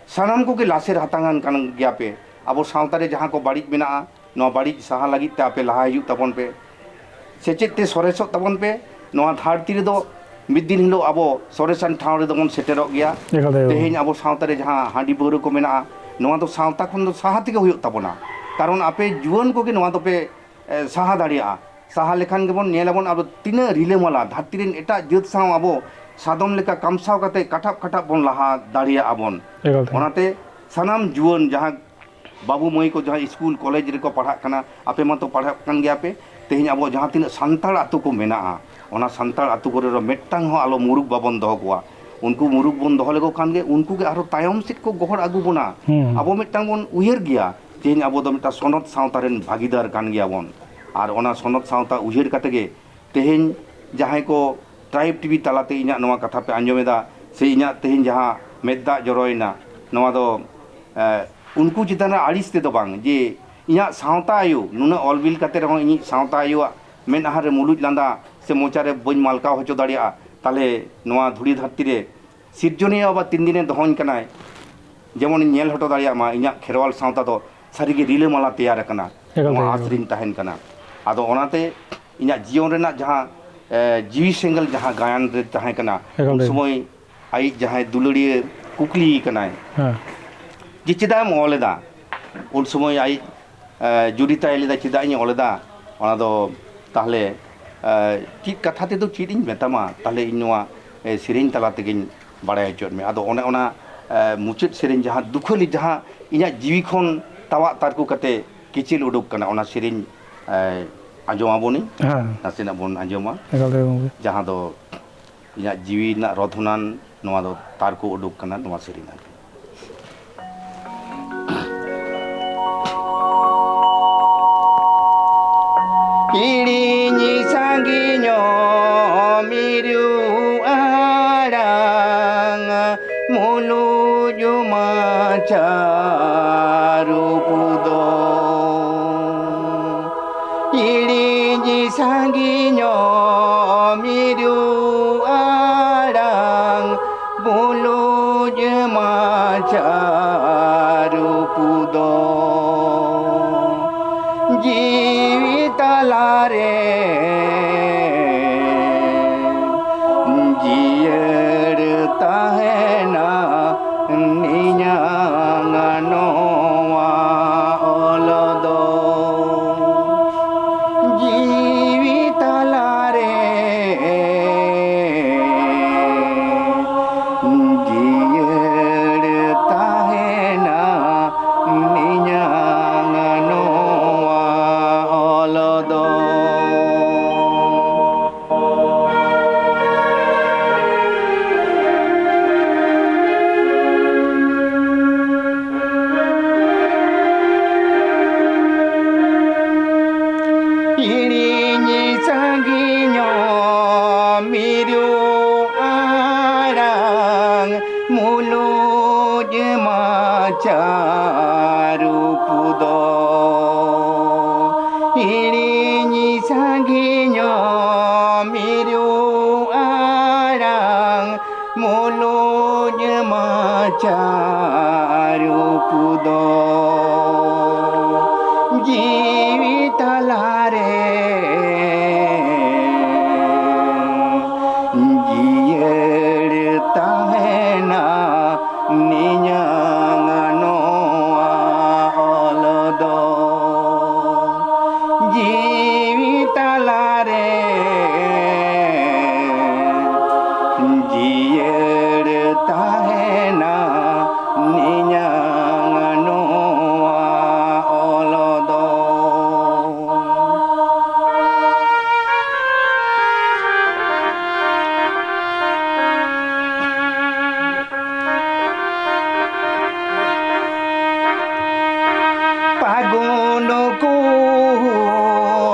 ᱥᱟᱱᱟᱢ ᱠᱚᱜᱮ ᱞᱟᱥᱮᱨ ᱦᱟᱛᱟᱝᱟᱱ ᱠᱟᱱ ᱜᱮᱭᱟ ᱯᱮ᱾ ᱟᱵᱚ ᱥᱟᱶᱛᱟ ᱨᱮ ᱡᱟᱦᱟᱸ ᱠᱚ ᱵᱟᱹᱲᱤᱡ ᱢᱮᱱᱟᱜᱼᱟ, ᱱᱚᱣᱟ ᱵᱟᱹᱲᱤᱡ ᱥᱟᱦᱟ ᱞᱟᱹᱜᱤᱫ ᱛᱮ ᱟᱯᱮ ᱞᱟᱦᱟ ᱦᱤᱡᱩᱜ ᱛᱟᱵᱚᱱ ᱯᱮ᱾ ᱥᱮᱪᱮᱫ ᱛᱮ ᱥᱚᱨᱮᱥᱚᱜ ᱛᱟᱵᱚᱱ ᱯᱮ᱾ ᱱᱚᱣᱟ ᱫᱷᱟᱹᱨᱛᱤ ᱨᱮᱫᱚ ᱢᱤᱫ ᱫᱤᱱ ᱦᱤᱞᱳᱜ ᱟᱵᱚ ᱥᱚᱨᱮᱥᱟᱱ ᱴᱷᱟᱶ ᱨᱮᱫᱚ ᱵᱚᱱ ᱥᱮᱴᱮᱨᱚᱜ ᱜᱮᱭᱟ᱾ ᱮᱠᱟᱞ, ᱮᱠᱟᱞ᱾ ᱛᱮᱦᱮᱧ ᱟᱵᱚ ᱥᱟᱶᱛᱟ ᱨᱮ ᱡᱟᱦᱟᱸ ᱦᱟᱺᱰᱤ ᱯᱟᱹᱣᱨᱟᱹ ᱠᱚ ᱢᱮᱱᱟᱜᱼᱟ, ᱱᱚᱣᱟ ᱫᱚ ᱥᱟᱶᱛᱟ ᱠᱷᱚᱱ ᱫᱚ ᱥᱟᱦᱟ ᱛᱮᱜᱮ ᱦᱩᱭᱩᱜ ᱛᱟᱵᱚᱱᱟ᱾ ᱠᱟᱨᱚᱱ ᱟᱯᱮ ᱡᱩᱣᱟᱹᱱ ᱠᱚᱜᱮ ᱱᱚᱣᱟ ᱫᱚᱯᱮ, ᱮ, ᱥᱟᱦᱟ ᱫᱟᱲᱮᱭᱟᱜᱼᱟ᱾ ᱥᱟᱦᱟ ᱞᱮᱠᱷᱟᱱ ᱜᱮᱵᱚᱱ ᱧᱮᱞ ᱟᱵᱚᱱ ᱟᱵᱚ ᱛᱤᱱᱟᱹᱜ ᱨᱤᱞᱟᱹᱢᱟᱞᱟ, ᱫᱷᱟᱹᱨᱛᱤ ᱨᱮᱱ ᱮᱴᱟᱜ ᱡᱟᱹᱛ ᱥᱟᱶ ᱟᱵᱚ ᱥᱟᱫᱚᱢ ᱞᱮᱠᱟ ᱠᱟᱢᱥᱟᱣ ᱠᱟᱛᱮ ᱠᱟᱴᱷᱟᱵ ᱠᱟᱴᱷᱟᱵ ᱵᱚᱱ ᱞᱟᱦᱟ ᱫᱟᱲᱮᱭᱟᱜᱼᱟ ᱵᱚᱱ᱾ ᱮᱠᱟᱞ ᱛᱮ᱾ ᱚᱱᱟᱛᱮ ᱥᱟᱱᱟᱢ ᱡᱩᱣᱟᱹᱱ ᱡᱟᱦᱟᱸ ᱵᱟᱹᱵᱩ ᱢᱟᱹᱭ ᱠᱚ ᱡᱟᱦᱟᱸ ᱤᱥᱠᱩᱞ ᱠᱚᱞᱮᱡᱽ ᱨᱮᱠᱚ ᱯᱟᱲᱦᱟᱜ ᱠᱟᱱᱟ, ᱟᱯᱮ ᱢᱟᱛᱚ ᱯᱟᱲᱦᱟᱜ ᱠᱟᱱ ᱜᱮᱭᱟ ᱯᱮ᱾ ᱛᱮᱦᱮᱧ ᱟᱵᱚ ᱡᱟᱦᱟᱸ ᱛᱤᱱᱟᱹᱜ ᱥᱟᱱᱛᱟᱲ ᱟᱹᱛᱩ ᱠᱚ ᱢᱮᱱᱟᱜᱼᱟ, ᱚᱱᱟ ᱥᱟᱱᱛᱟᱲ ᱟᱹᱛᱩ ᱠᱚᱨᱮ ᱫᱚ ᱢᱤᱫᱴᱟᱝ ᱦᱚᱸ ᱟᱞᱚ ᱢᱩᱨᱩᱠ ᱵᱟᱵᱚᱱ ᱫᱚᱦᱚ ᱠᱚᱣᱟ᱾ ᱩᱱᱠᱩ ᱢᱩᱨᱩᱠ ᱵᱚᱱ ᱫᱚᱦᱚ ᱞᱮᱠᱚ ᱠᱷᱟᱱ ᱜᱮ ᱩᱱᱠᱩ ᱜᱮ ᱟᱨᱦᱚᱸ ᱛᱟᱭᱚᱢ ᱥᱮᱫ ᱠᱚ ᱜᱚᱦᱚᱲ ᱟᱹᱜᱩ ᱵᱚᱱᱟ᱾ ᱦᱩᱸ᱾ ᱟᱵᱚ ᱢᱤᱫᱴᱟᱝ ᱵᱚᱱ ᱩᱭᱦᱟᱹᱨ ᱜᱮᱭᱟ, ᱛᱮᱦᱮᱧ ᱟᱵᱚ ᱫᱚ ᱢᱤᱫᱴᱟᱝ ᱥᱚᱱᱚᱛ ᱥᱟᱶᱛᱟ ᱨᱮᱱ ᱵᱷᱟᱹᱜᱤᱫᱟᱨ ᱠᱟᱱ ᱜᱮᱭᱟ ᱵᱚᱱ᱾ ᱟᱨ ᱚᱱᱟ ᱥᱚᱱᱚᱛ ᱥᱟᱶᱛᱟ ᱩᱭᱦᱟᱹᱨ ᱠᱟᱛᱮ ᱜᱮ ᱛᱮᱦᱮᱧ ᱡᱟᱦᱟᱸᱭ ᱠᱚ ᱴᱨᱟᱭᱤᱵᱽ ᱴᱤᱵᱷᱤ ᱛᱟᱞᱟᱛᱮ ᱤᱧᱟᱹᱜ ᱱᱚᱣᱟ ᱠᱟᱛᱷᱟ ᱯᱮ ᱟᱸᱡᱚᱢ ᱮᱫᱟ, ᱥᱮ ᱤᱧᱟᱹᱜ ᱛᱮᱦᱮᱧ ᱡᱟᱦᱟᱸ ᱢᱮᱫ ᱫᱟᱜ ᱡᱚᱨᱚᱭᱮᱱᱟ, ᱱᱚᱣᱟ ᱫᱚ, ᱮ, ᱩᱱᱠᱩ ᱪᱮᱛᱟᱱ ᱨᱮ ᱟᱹᱲᱤᱥ ᱛᱮᱫᱚ ᱵᱟᱝ, ᱡᱮ ᱤᱧᱟᱹᱜ ᱥᱟᱶᱛᱟ ᱟᱭᱳ, ᱱᱩᱱᱟᱹᱜ ᱚᱞ ᱵᱤᱞ ᱠᱟᱛᱮ ᱨᱮᱦᱚᱸ ᱤᱧᱤᱡ ᱥᱟᱶᱛᱟ ᱟᱭᱳᱣᱟᱜ ᱢᱮᱫᱦᱟ ᱨᱮ ᱢᱩᱞᱩᱡ ᱞᱟᱸᱫᱟ ᱥᱮ ᱢᱚᱪᱟ ᱨᱮ ᱵᱟᱹᱧ ᱢᱟᱞᱠᱟᱣ ᱦᱚᱪᱚ ᱫᱟᱲᱮᱭᱟᱜᱼᱟ, ᱛᱟᱦᱞᱮ ᱱᱚᱣᱟ ᱫᱷᱩᱲᱤ ᱫᱷᱟᱹᱨᱛᱤ ᱨᱮ ᱥᱤᱨᱡᱚᱱᱤᱭᱟᱹ ᱵᱟᱵᱟ ᱛᱤᱱ ᱫᱤᱱᱮ ᱫᱚᱦᱚᱧ ᱠᱟᱱᱟᱭ, ᱡᱮᱢᱚᱱᱤᱧ ᱧᱮᱞ ᱦᱚᱴᱚ ᱫᱟᱲᱮᱭᱟᱜ ᱢᱟ, ᱤᱧᱟᱹᱜ ᱠᱷᱮᱨᱣᱟᱞ ᱥᱟᱶᱛᱟ ᱫᱚ ᱥᱟᱹᱨᱤᱜᱮ ᱨᱤᱞᱟᱹᱢᱟᱞᱟ ᱛᱮᱭᱟᱨ ᱟᱠᱟᱱᱟ, ᱮᱠᱟᱞ ᱱᱚᱣᱟ ᱛᱮ, ᱟᱥ ᱮᱠᱟᱞ᱾ ᱨᱤᱧ ᱛᱟᱦᱮᱱ ᱠᱟᱱᱟ᱾ ᱟᱫᱚ ᱚᱱᱟᱛᱮ ᱤᱧᱟᱹᱜ ᱡᱤᱭᱚᱱ ᱨᱮᱱᱟᱜ ᱡᱟᱦᱟᱸ, ᱮ, ᱡᱤᱣᱤ ᱥᱮᱸᱜᱮᱞ ᱡᱟᱦᱟᱸ ᱜᱟᱭᱟᱱ ᱨᱮ ᱛᱟᱦᱮᱸ ᱠᱟᱱᱟ, ᱮᱠᱟᱞ ᱩᱱ ᱛᱮ᱾ ᱥᱚᱢᱚᱭ ᱟᱡ ᱡᱟᱦᱟᱸᱭ ᱫᱩᱞᱟᱹᱲᱤᱭᱟᱹ ᱠᱩᱠᱞᱤᱭᱮ ᱠᱟᱱᱟᱭ, ᱦᱮᱸ᱾ ᱡᱮ, "ᱪᱮᱫᱟᱜ ᱮᱢ ᱚᱞ ᱮᱫᱟ?" ᱩᱱ ᱥᱚᱢᱚᱭ ᱟᱡ, ᱮ, ᱡᱩᱨᱤᱛᱟᱭ ᱞᱟᱹᱭᱫᱟ, "ᱪᱮᱫᱟᱜ ᱤᱧ ᱚᱞ ᱮᱫᱟ? ᱚᱱᱟ ᱫᱚ ᱛᱟᱦᱞᱮ, ᱮ, ᱪᱮᱫ ᱠᱟᱛᱷᱟ ᱛᱮᱫᱚ ᱪᱮᱫ ᱤᱧ ᱢᱮᱛᱟᱢᱟ? ᱛᱟᱦᱞᱮ ᱤᱧ ᱱᱚᱣᱟ, ᱮ, ᱥᱮᱨᱮᱧ ᱛᱟᱞᱟ ᱛᱮᱜᱮᱧ ᱵᱟᱲᱟᱭ ᱦᱚᱪᱚᱭᱮᱫ ᱢᱮᱭᱟ᱾" ᱟᱫᱚ ᱚᱱᱮ ᱚᱱᱟ, ᱮ, ᱢᱩᱪᱟᱹᱫ ᱥᱮᱨᱮᱧ ᱡᱟᱦᱟᱸ ᱫᱩᱠᱷᱟᱹᱞᱤ, ᱡᱟᱦᱟᱸ ᱤᱧᱟᱹᱜ ᱡᱤᱣᱤ ᱠᱷᱚᱱ ᱛᱟᱣᱟᱜ ᱛᱟᱨᱠᱚ ᱠᱟᱛᱮ ᱠᱮᱪᱮᱞ ᱩᱰᱩᱠ ᱠᱟᱱᱟ, ᱚᱱᱟ ᱥᱮᱨᱮᱧ, ᱮ, ᱟᱸᱡᱚᱢ ᱟᱵᱚᱱᱤᱧ᱾ ᱦᱮᱸ᱾ ᱱᱟᱥᱮᱱᱟᱜ ᱵᱚᱱ ᱟᱸᱡᱚᱢᱟ᱾ ᱮᱠᱟᱞ ᱛᱮ ᱜᱚᱢᱠᱮ᱾ ᱡᱟᱦᱟᱸ ᱫᱚ ᱤᱧᱟᱹᱜ ᱡᱤᱣᱤ ᱨᱮᱱᱟᱜ ᱨᱚᱛᱷᱱᱟᱱ, ᱱᱚᱣᱟ ᱫᱚ ᱛᱟᱨᱠᱚ ᱩᱰᱩᱠ ᱠᱟᱱᱟ ᱱᱚᱣᱟ ᱥᱮᱨᱮᱧ ᱟᱨᱠᱤ᱾ ᱦᱤᱲᱤᱧ ᱥᱟᱺᱜᱤᱧᱚᱜ ᱢᱤᱨᱩ ᱟᱲᱟᱝ, ᱢᱩᱞᱩᱡ ᱢᱟᱪᱷᱟ ᱨᱩᱯ ᱫᱚ᱾ ᱦᱤᱲᱤᱧ ᱥᱟᱺᱜᱤᱧᱚᱜ ᱢᱤᱨᱩ ᱟᱲᱟᱝ, ᱢᱩᱞᱩᱡ ᱢᱟᱪᱷᱟ ᱨᱩᱯ ᱫᱚ᱾ ᱡᱤᱣᱤ ᱛᱟᱞᱟᱨᱮ ᱡᱤᱭᱟᱹᱲ ᱛᱟᱦᱮᱱᱟ ᱱᱤᱧᱟᱝ ᱱᱚᱣᱟ ᱚᱞ ᱫᱚ᱾ ᱡᱤᱣᱤ ᱛᱟᱞᱟᱨᱮ ᱡᱤᱭᱟᱹᱲ ᱛᱟᱦᱮᱱᱟ ᱱᱤᱧᱟᱝ ᱱᱚᱣᱟ ᱚᱞ ᱫᱚ᱾ ᱦᱤᱲᱤᱧ ᱥᱟᱺᱜᱤᱧᱚᱜ ᱢᱤᱨᱩ ᱟᱲᱟᱝ, ᱢᱩᱞᱩᱡ ᱢᱟᱪᱷᱟ ᱨᱩᱯ ᱫᱚ᱾ ᱦᱤᱲᱤᱧ ᱥᱟᱺᱜᱤᱧᱚᱜ ᱢᱤᱨᱩ ᱟᱲᱟᱝ, ᱢᱩᱞᱩᱡ ᱢᱟᱪᱷᱟ ᱨᱩᱯ ᱫᱚ᱾ ᱡᱤᱣᱤ ᱛᱟᱞᱟᱨᱮ ᱡᱤᱭᱟᱹᱲ ᱛᱟᱦᱮᱱᱟ ᱱᱤᱧᱟᱝ ᱱᱚᱣᱟ ᱚᱞ ᱫᱚ᱾ ᱡᱤᱣᱤ ᱛᱟᱞᱟᱨᱮ ᱡᱤᱭᱟᱹᱲ ᱛᱟᱦᱮᱱᱟ ᱱᱤᱧᱟᱝ ᱱᱚᱣᱟ ᱚᱞ ᱫᱚ᱾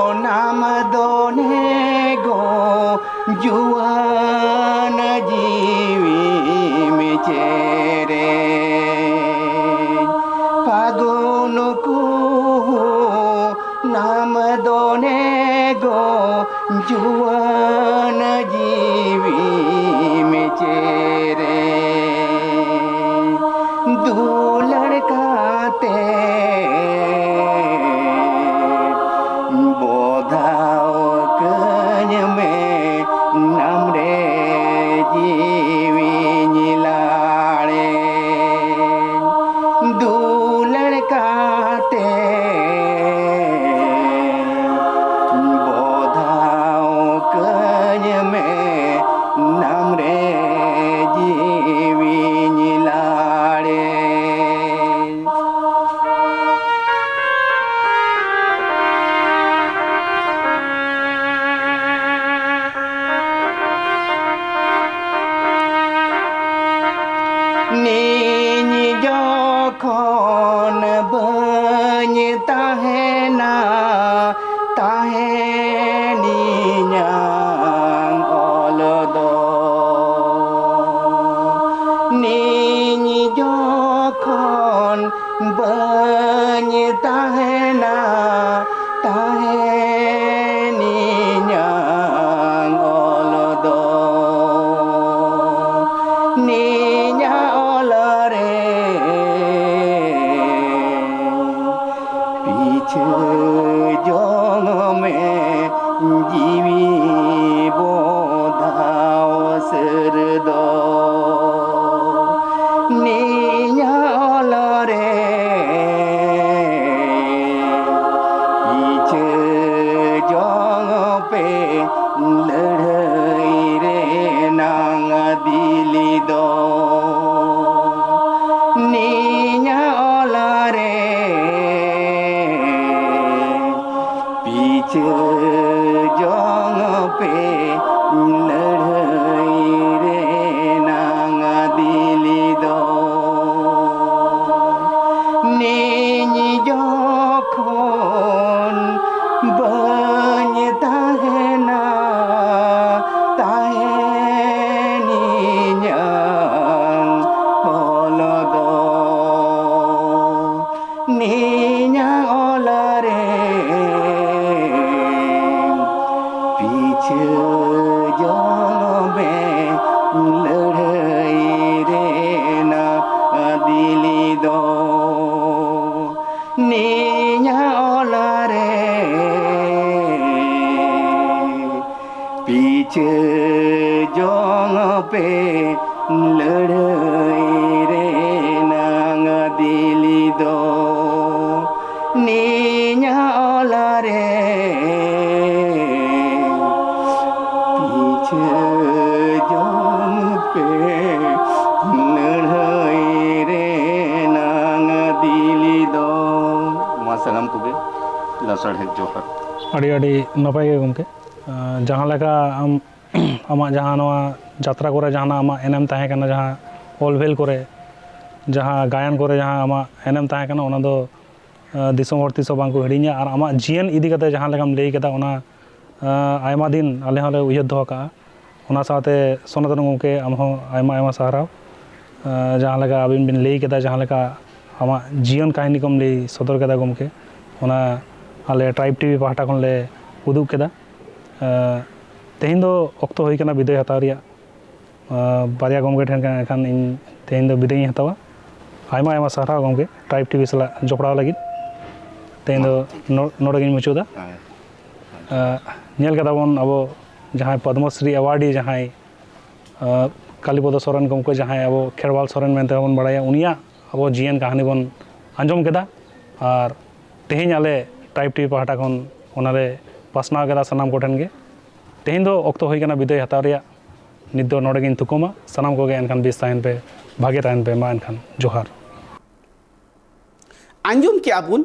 ᱡᱩᱣᱟᱹᱱ ᱡᱤᱣᱤᱢ ᱪᱮᱨᱮ ᱫᱩᱞᱟᱹᱲ ᱠᱟᱛᱮ ᱵᱚᱫᱷᱟᱣ ᱠᱟᱹᱧ ᱢᱮ ᱱᱟᱢ ᱨᱮ ᱡᱤᱣᱤᱧ ᱞᱟᱲᱮ᱾ ᱫᱩᱞᱟᱹᱲ ᱠᱟᱛᱮ ᱵᱚᱫᱷᱟᱣ ᱠᱟᱹᱧ ᱢᱮ ᱱᱟᱢ ᱨᱮ ᱡᱤᱣᱤᱧ ᱞᱟᱲᱮ᱾ ᱱᱤᱧ ᱡᱚᱠᱷᱚᱱ ᱵᱟᱹᱧ ᱛᱟᱦᱮᱱᱟ, ᱛᱟᱦᱮᱱᱤᱧᱟᱹᱝ ᱚᱞ ᱫᱚ᱾ ᱱᱤᱧ ᱡᱚᱠᱷᱚᱱ ᱵᱟᱹᱧ ᱛᱟᱦᱮᱱᱟ, ᱛᱟᱦᱮᱱᱤᱧᱟᱹᱝ ᱚᱞ ᱫᱚ᱾ ᱱᱤᱧᱟᱹᱜ ᱚᱞ ᱨᱮ ᱯᱤᱪᱷᱟᱹ ᱡᱚᱝ ᱢᱮ ᱡᱤᱣᱤ ᱵᱚᱫᱷᱟᱣ ᱥᱟᱹᱨ ᱫᱚ᱾ ᱱᱤᱧᱟᱹᱜ ᱚᱞ ᱨᱮ ᱯᱤᱪᱷᱟᱹ ᱡᱚᱝ ᱯᱮ ᱞᱟᱹᱲᱦᱟᱹᱭ ᱨᱮᱱᱟᱝ ᱫᱤᱞᱤ ᱫᱚ᱾ ᱱᱤᱧᱟᱹᱜ ᱚᱞ ᱨᱮ ᱯᱤᱪᱷᱟᱹ ᱡᱚᱝ ᱯᱮ ᱞᱟᱹᱲᱦᱟᱹᱭ ᱨᱮ ᱫᱚ ᱱᱤᱭᱟᱹ ᱚᱞ ᱨᱮ ᱯᱤᱪᱷᱟᱹ ᱡᱚᱝ ᱯᱮ ᱞᱟᱹᱲᱦᱟᱹᱭ ᱨᱮᱱᱟᱝ ᱫᱤᱞᱤ ᱫᱚ ᱱᱤᱭᱟᱹ ᱚᱞ ᱨᱮ ᱯᱤᱪᱷᱟᱹ ᱡᱚᱝ ᱯᱮ ᱞᱟᱹᱲᱦᱟᱹᱭ ᱨᱮᱱᱟᱝ ᱫᱤᱞᱤ ᱫᱚ᱾ ᱢᱟ ᱥᱟᱱᱟᱢ ᱠᱚᱜᱮ ᱞᱟᱥᱟᱲᱦᱮᱫ ᱡᱚᱦᱟᱨ᱾ ᱟᱹᱰᱤ ᱟᱹᱰᱤ ᱱᱟᱯᱟᱭ ᱜᱮ ᱜᱚᱢᱠᱮ᱾ ᱟᱸ, ᱡᱟᱦᱟᱸ ᱞᱮᱠᱟ ᱟᱢ ᱟᱢᱟᱜ ᱡᱟᱦᱟᱸ ᱱᱚᱣᱟ ᱡᱟᱛᱨᱟ ᱠᱚᱨᱮ ᱡᱟᱦᱟᱱᱟᱜ ᱟᱢᱟᱜ ᱮᱱᱮᱢ ᱛᱟᱦᱮᱸ ᱠᱟᱱᱟ, ᱡᱟᱦᱟᱸ ᱚᱞᱵᱮᱞ ᱠᱚᱨᱮ, ᱡᱟᱦᱟᱸ ᱜᱟᱭᱟᱱ ᱠᱚᱨᱮ ᱡᱟᱦᱟᱸ ᱟᱢᱟᱜ ᱮᱱᱮᱢ ᱛᱟᱦᱮᱸ ᱠᱟᱱᱟ, ᱚᱱᱟ ᱫᱚ ᱟᱸ, ᱫᱤᱥᱚᱢ ᱦᱚᱲ ᱛᱤᱥ ᱦᱚᱸ ᱵᱟᱝ ᱠᱚ ᱦᱤᱲᱤᱧᱟ᱾ ᱟᱨ ᱟᱢᱟᱜ ᱡᱤᱭᱚᱱ ᱤᱫᱤ ᱠᱟᱛᱮ ᱡᱟᱦᱟᱸ ᱞᱮᱠᱟᱢ ᱞᱟᱹᱭ ᱠᱮᱫᱟ, ᱚᱱᱟ ᱟᱸ, ᱟᱭᱢᱟ ᱫᱤᱱ ᱟᱞᱮ ᱦᱚᱸᱞᱮ ᱩᱭᱦᱟᱹᱨ ᱫᱚᱦᱚ ᱠᱟᱜᱼᱟ᱾ ᱚᱱᱟ ᱥᱟᱶᱛᱮ ᱥᱚᱱᱟᱛᱚᱱ ᱜᱚᱢᱠᱮ, ᱟᱢ ᱦᱚᱸ ᱟᱭᱢᱟ ᱟᱭᱢᱟ ᱥᱟᱨᱦᱟᱣ᱾ ᱟᱸ, ᱡᱟᱦᱟᱸ ᱞᱮᱠᱟ ᱟᱹᱵᱤᱱ ᱵᱤᱱ ᱞᱟᱹᱭ ᱠᱮᱫᱟ, ᱡᱟᱦᱟᱸ ᱞᱮᱠᱟ ᱟᱢᱟᱜ ᱡᱤᱭᱚᱱ ᱠᱟᱹᱦᱱᱤ ᱠᱚᱢ ᱞᱟᱹᱭ ᱥᱚᱫᱚᱨ ᱠᱮᱫᱟ ᱜᱚᱢᱠᱮ, ᱚᱱᱟ ᱟᱞᱮ ᱴᱨᱟᱭᱤᱵᱽ ᱴᱤᱵᱷᱤ ᱯᱟᱦᱴᱟ ᱠᱷᱚᱱ ᱞᱮ ᱩᱫᱩᱜ ᱠᱮᱫᱟ᱾ ᱟᱸ, ᱛᱮᱦᱮᱧ ᱫᱚ ᱚᱠᱛᱚ ᱦᱩᱭ ᱠᱟᱱᱟ ᱵᱤᱫᱟᱹᱭ ᱦᱟᱛᱟᱣ ᱨᱮᱭᱟᱜ᱾ ᱟᱸ, ᱵᱟᱨᱭᱟ ᱜᱚᱢᱠᱮ ᱴᱷᱮᱱ ᱠᱷᱚᱱ ᱮᱱᱠᱷᱟᱱ ᱤᱧ ᱛᱮᱦᱮᱧ ᱫᱚ ᱵᱤᱫᱟᱹᱭ ᱤᱧ ᱦᱟᱛᱟᱣᱟ᱾ ᱟᱭᱢᱟ ᱟᱭᱢᱟ ᱥᱟᱨᱦᱟᱣ ᱜᱚᱢᱠᱮ, ᱴᱨᱟᱭᱤᱵᱽ ᱴᱤᱵᱷᱤ ᱥᱟᱞᱟᱜ ᱡᱚᱯᱲᱟᱣ ᱞᱟᱹᱜᱤᱫ᱾ ᱛᱮᱦᱮᱧ ᱫᱚ ᱢᱟ, ᱴᱷᱤᱠ ᱜᱮᱭᱟ᱾ ᱱᱚ-, ᱱᱚᱰᱮ ᱜᱤᱧ ᱢᱩᱪᱟᱹᱫᱟ᱾ ᱦᱮᱸ᱾ ᱟᱸ, ᱧᱮᱞ ᱠᱟᱫᱟ ᱵᱚᱱ ᱟᱵᱚ ᱡᱟᱦᱟᱸᱭ ᱯᱚᱫᱽᱢᱚᱥᱨᱤ ᱮᱣᱟᱨᱰᱤ ᱡᱟᱦᱟᱸᱭ, ᱟᱸ, ᱠᱟᱞᱤᱯᱚᱫᱚ ᱥᱚᱨᱮᱱ ᱜᱚᱢᱠᱮ, ᱡᱟᱦᱟᱸᱭ ᱟᱵᱚ ᱠᱷᱮᱨᱣᱟᱞ ᱥᱚᱨᱮᱱ ᱢᱮᱱᱛᱮ ᱵᱚᱱ ᱵᱟᱲᱟᱭᱟ, ᱩᱱᱤᱭᱟᱜ ᱟᱵᱚ ᱡᱤᱭᱚᱱ ᱠᱟᱹᱦᱱᱤ ᱵᱚᱱ ᱟᱸᱡᱚᱢ ᱠᱮᱫᱟ᱾ ᱟᱨ ᱛᱮᱦᱮᱧ ᱟᱞᱮ ᱴᱨᱟᱭᱤᱵᱽ ᱴᱤᱵᱷᱤ ᱯᱟᱦᱴᱟ ᱠᱷᱚᱱ ᱚᱱᱟᱞᱮ ᱯᱟᱥᱱᱟᱣ ᱠᱮᱫᱟ ᱥᱟᱱᱟᱢ ᱠᱚᱴᱷᱮᱱ ᱜᱮ᱾ ᱛᱮᱦᱮᱧ ᱫᱚ ᱚᱠᱛᱚ ᱦᱩᱭ ᱠᱟᱱᱟ ᱵᱤᱫᱟᱹᱭ ᱦᱟᱛᱟᱣ ᱨᱮᱭᱟᱜ᱾ ᱱᱤᱛ ᱫᱚ ᱱᱚᱰᱮ ᱜᱤᱧ ᱛᱷᱩᱠᱩᱢᱟ᱾ ᱥᱟᱱᱟᱢ ᱠᱚᱜᱮ ᱮᱱᱠᱷᱟᱱ ᱵᱮᱥ ᱛᱟᱦᱮᱱ ᱯᱮ, ᱵᱷᱟᱜᱮ ᱛᱟᱦᱮᱱ ᱯᱮ᱾ ᱢᱟ ᱮᱱᱠᱷᱟᱱ ᱡᱚᱦᱟᱨ᱾ ᱟᱸᱡᱚᱢ ᱠᱮᱜᱼᱟ ᱵᱚᱱ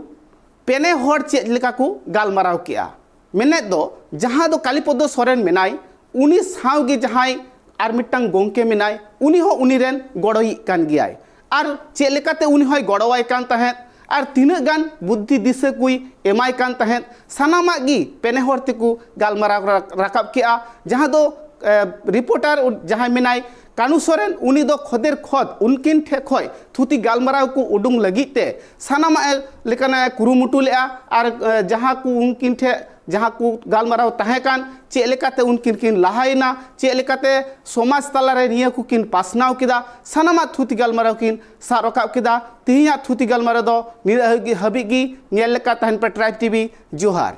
ᱯᱮᱱᱮ ᱦᱚᱲ ᱪᱮᱫ ᱞᱮᱠᱟ ᱠᱚ ᱜᱟᱞᱢᱟᱨᱟᱣ ᱠᱮᱜᱼᱟ᱾ ᱢᱮᱱᱮᱫ ᱫᱚ ᱡᱟᱦᱟᱸ ᱫᱚ ᱠᱟᱞᱤᱯᱚᱫᱚ ᱥᱚᱨᱮᱱ ᱢᱮᱱᱟᱭ, ᱩᱱᱤ ᱥᱟᱶ ᱜᱮ ᱡᱟᱦᱟᱸᱭ ᱟᱨ ᱢᱤᱫᱴᱟᱝ ᱜᱚᱢᱠᱮ ᱢᱮᱱᱟᱭ, ᱩᱱᱤ ᱦᱚᱸ ᱩᱱᱤ ᱨᱮᱱ ᱜᱚᱲᱚᱭᱤᱡ ᱠᱟᱱ ᱜᱮᱭᱟᱭ᱾ ᱟᱨ ᱪᱮᱫ ᱞᱮᱠᱟᱛᱮ ᱩᱱᱤ ᱦᱚᱸᱭ ᱜᱚᱲᱚᱣᱟᱭ ᱠᱟᱱ ᱛᱟᱦᱮᱸᱫ ᱟᱨ ᱛᱤᱱᱟᱹᱜ ᱜᱟᱱ ᱵᱩᱫᱽᱫᱷᱤ ᱫᱤᱥᱟᱹ ᱠᱚᱭ ᱮᱢᱟᱭ ᱠᱟᱱ ᱛᱟᱦᱮᱸᱫ, ᱥᱟᱱᱟᱢᱟᱜ ᱜᱮ ᱯᱮᱱᱮ ᱦᱚᱲ ᱛᱮᱠᱚ ᱜᱟᱞᱢᱟᱨᱟᱣ ᱨᱟ-, ᱨᱟᱠᱟᱵ ᱠᱮᱜᱼᱟ᱾ ᱡᱟᱦᱟᱸ ᱫᱚ, ᱮ, ᱨᱤᱯᱳᱨᱴᱟᱨ ᱡᱟᱦᱟᱸᱭ ᱢᱮᱱᱟᱭ ᱠᱟᱱᱩ ᱥᱚᱨᱮᱱ, ᱩᱱᱤ ᱫᱚ ᱠᱷᱚᱫᱮᱨ ᱠᱷᱚᱫ ᱩᱱᱠᱤᱱ ᱴᱷᱮᱱ ᱠᱷᱚᱱ ᱛᱷᱩᱛᱤ ᱜᱟᱞᱢᱟᱨᱟᱣ ᱠᱚ ᱩᱰᱩᱝ ᱞᱟᱹᱜᱤᱫ ᱛᱮ ᱥᱟᱱᱟᱢᱟᱜ ᱮ ᱞᱮᱠᱟᱱᱟᱜ ᱮ ᱠᱩᱨᱩᱢᱩᱴᱩ ᱞᱮᱜᱼᱟ᱾ ᱟᱨ, ᱮ, ᱡᱟᱦᱟᱸ ᱠᱚ ᱩᱱᱠᱤᱱ ᱴᱷᱮᱱ ᱡᱟᱦᱟᱸ ᱠᱚ ᱜᱟᱞᱢᱟᱨᱟᱣ ᱛᱟᱦᱮᱸ ᱠᱟᱱ, ᱪᱮᱫ ᱞᱮᱠᱟᱛᱮ ᱩᱱᱠᱤᱱ ᱠᱤᱱ ᱞᱟᱦᱟᱭᱮᱱᱟ, ᱪᱮᱫ ᱞᱮᱠᱟᱛᱮ ᱥᱚᱢᱟᱡᱽ ᱛᱟᱞᱟᱨᱮ ᱱᱤᱭᱟᱹ ᱠᱚᱠᱤᱱ ᱯᱟᱥᱱᱟᱣ ᱠᱮᱫᱟ, ᱥᱟᱱᱟᱢᱟᱜ ᱛᱷᱩᱛᱤ ᱜᱟᱞᱢᱟᱨᱟᱣ ᱠᱤᱱ ᱥᱟᱵ ᱨᱟᱠᱟᱵ ᱠᱮᱫᱟ᱾ ᱛᱮᱦᱮᱧᱟᱜ ᱛᱷᱩᱛᱤ ᱜᱟᱞᱢᱟᱨᱟᱣ ᱫᱚ ᱱᱤᱱᱟᱹᱜ ᱦᱟᱹᱵᱤᱡ ᱜᱮ᱾ ᱧᱮᱞ ᱞᱮᱠᱟ ᱛᱟᱦᱮᱱ ᱯᱮ ᱴᱨᱟᱭᱤᱵᱽ ᱴᱤᱵᱷᱤ᱾ ᱡᱚᱦᱟᱨ᱾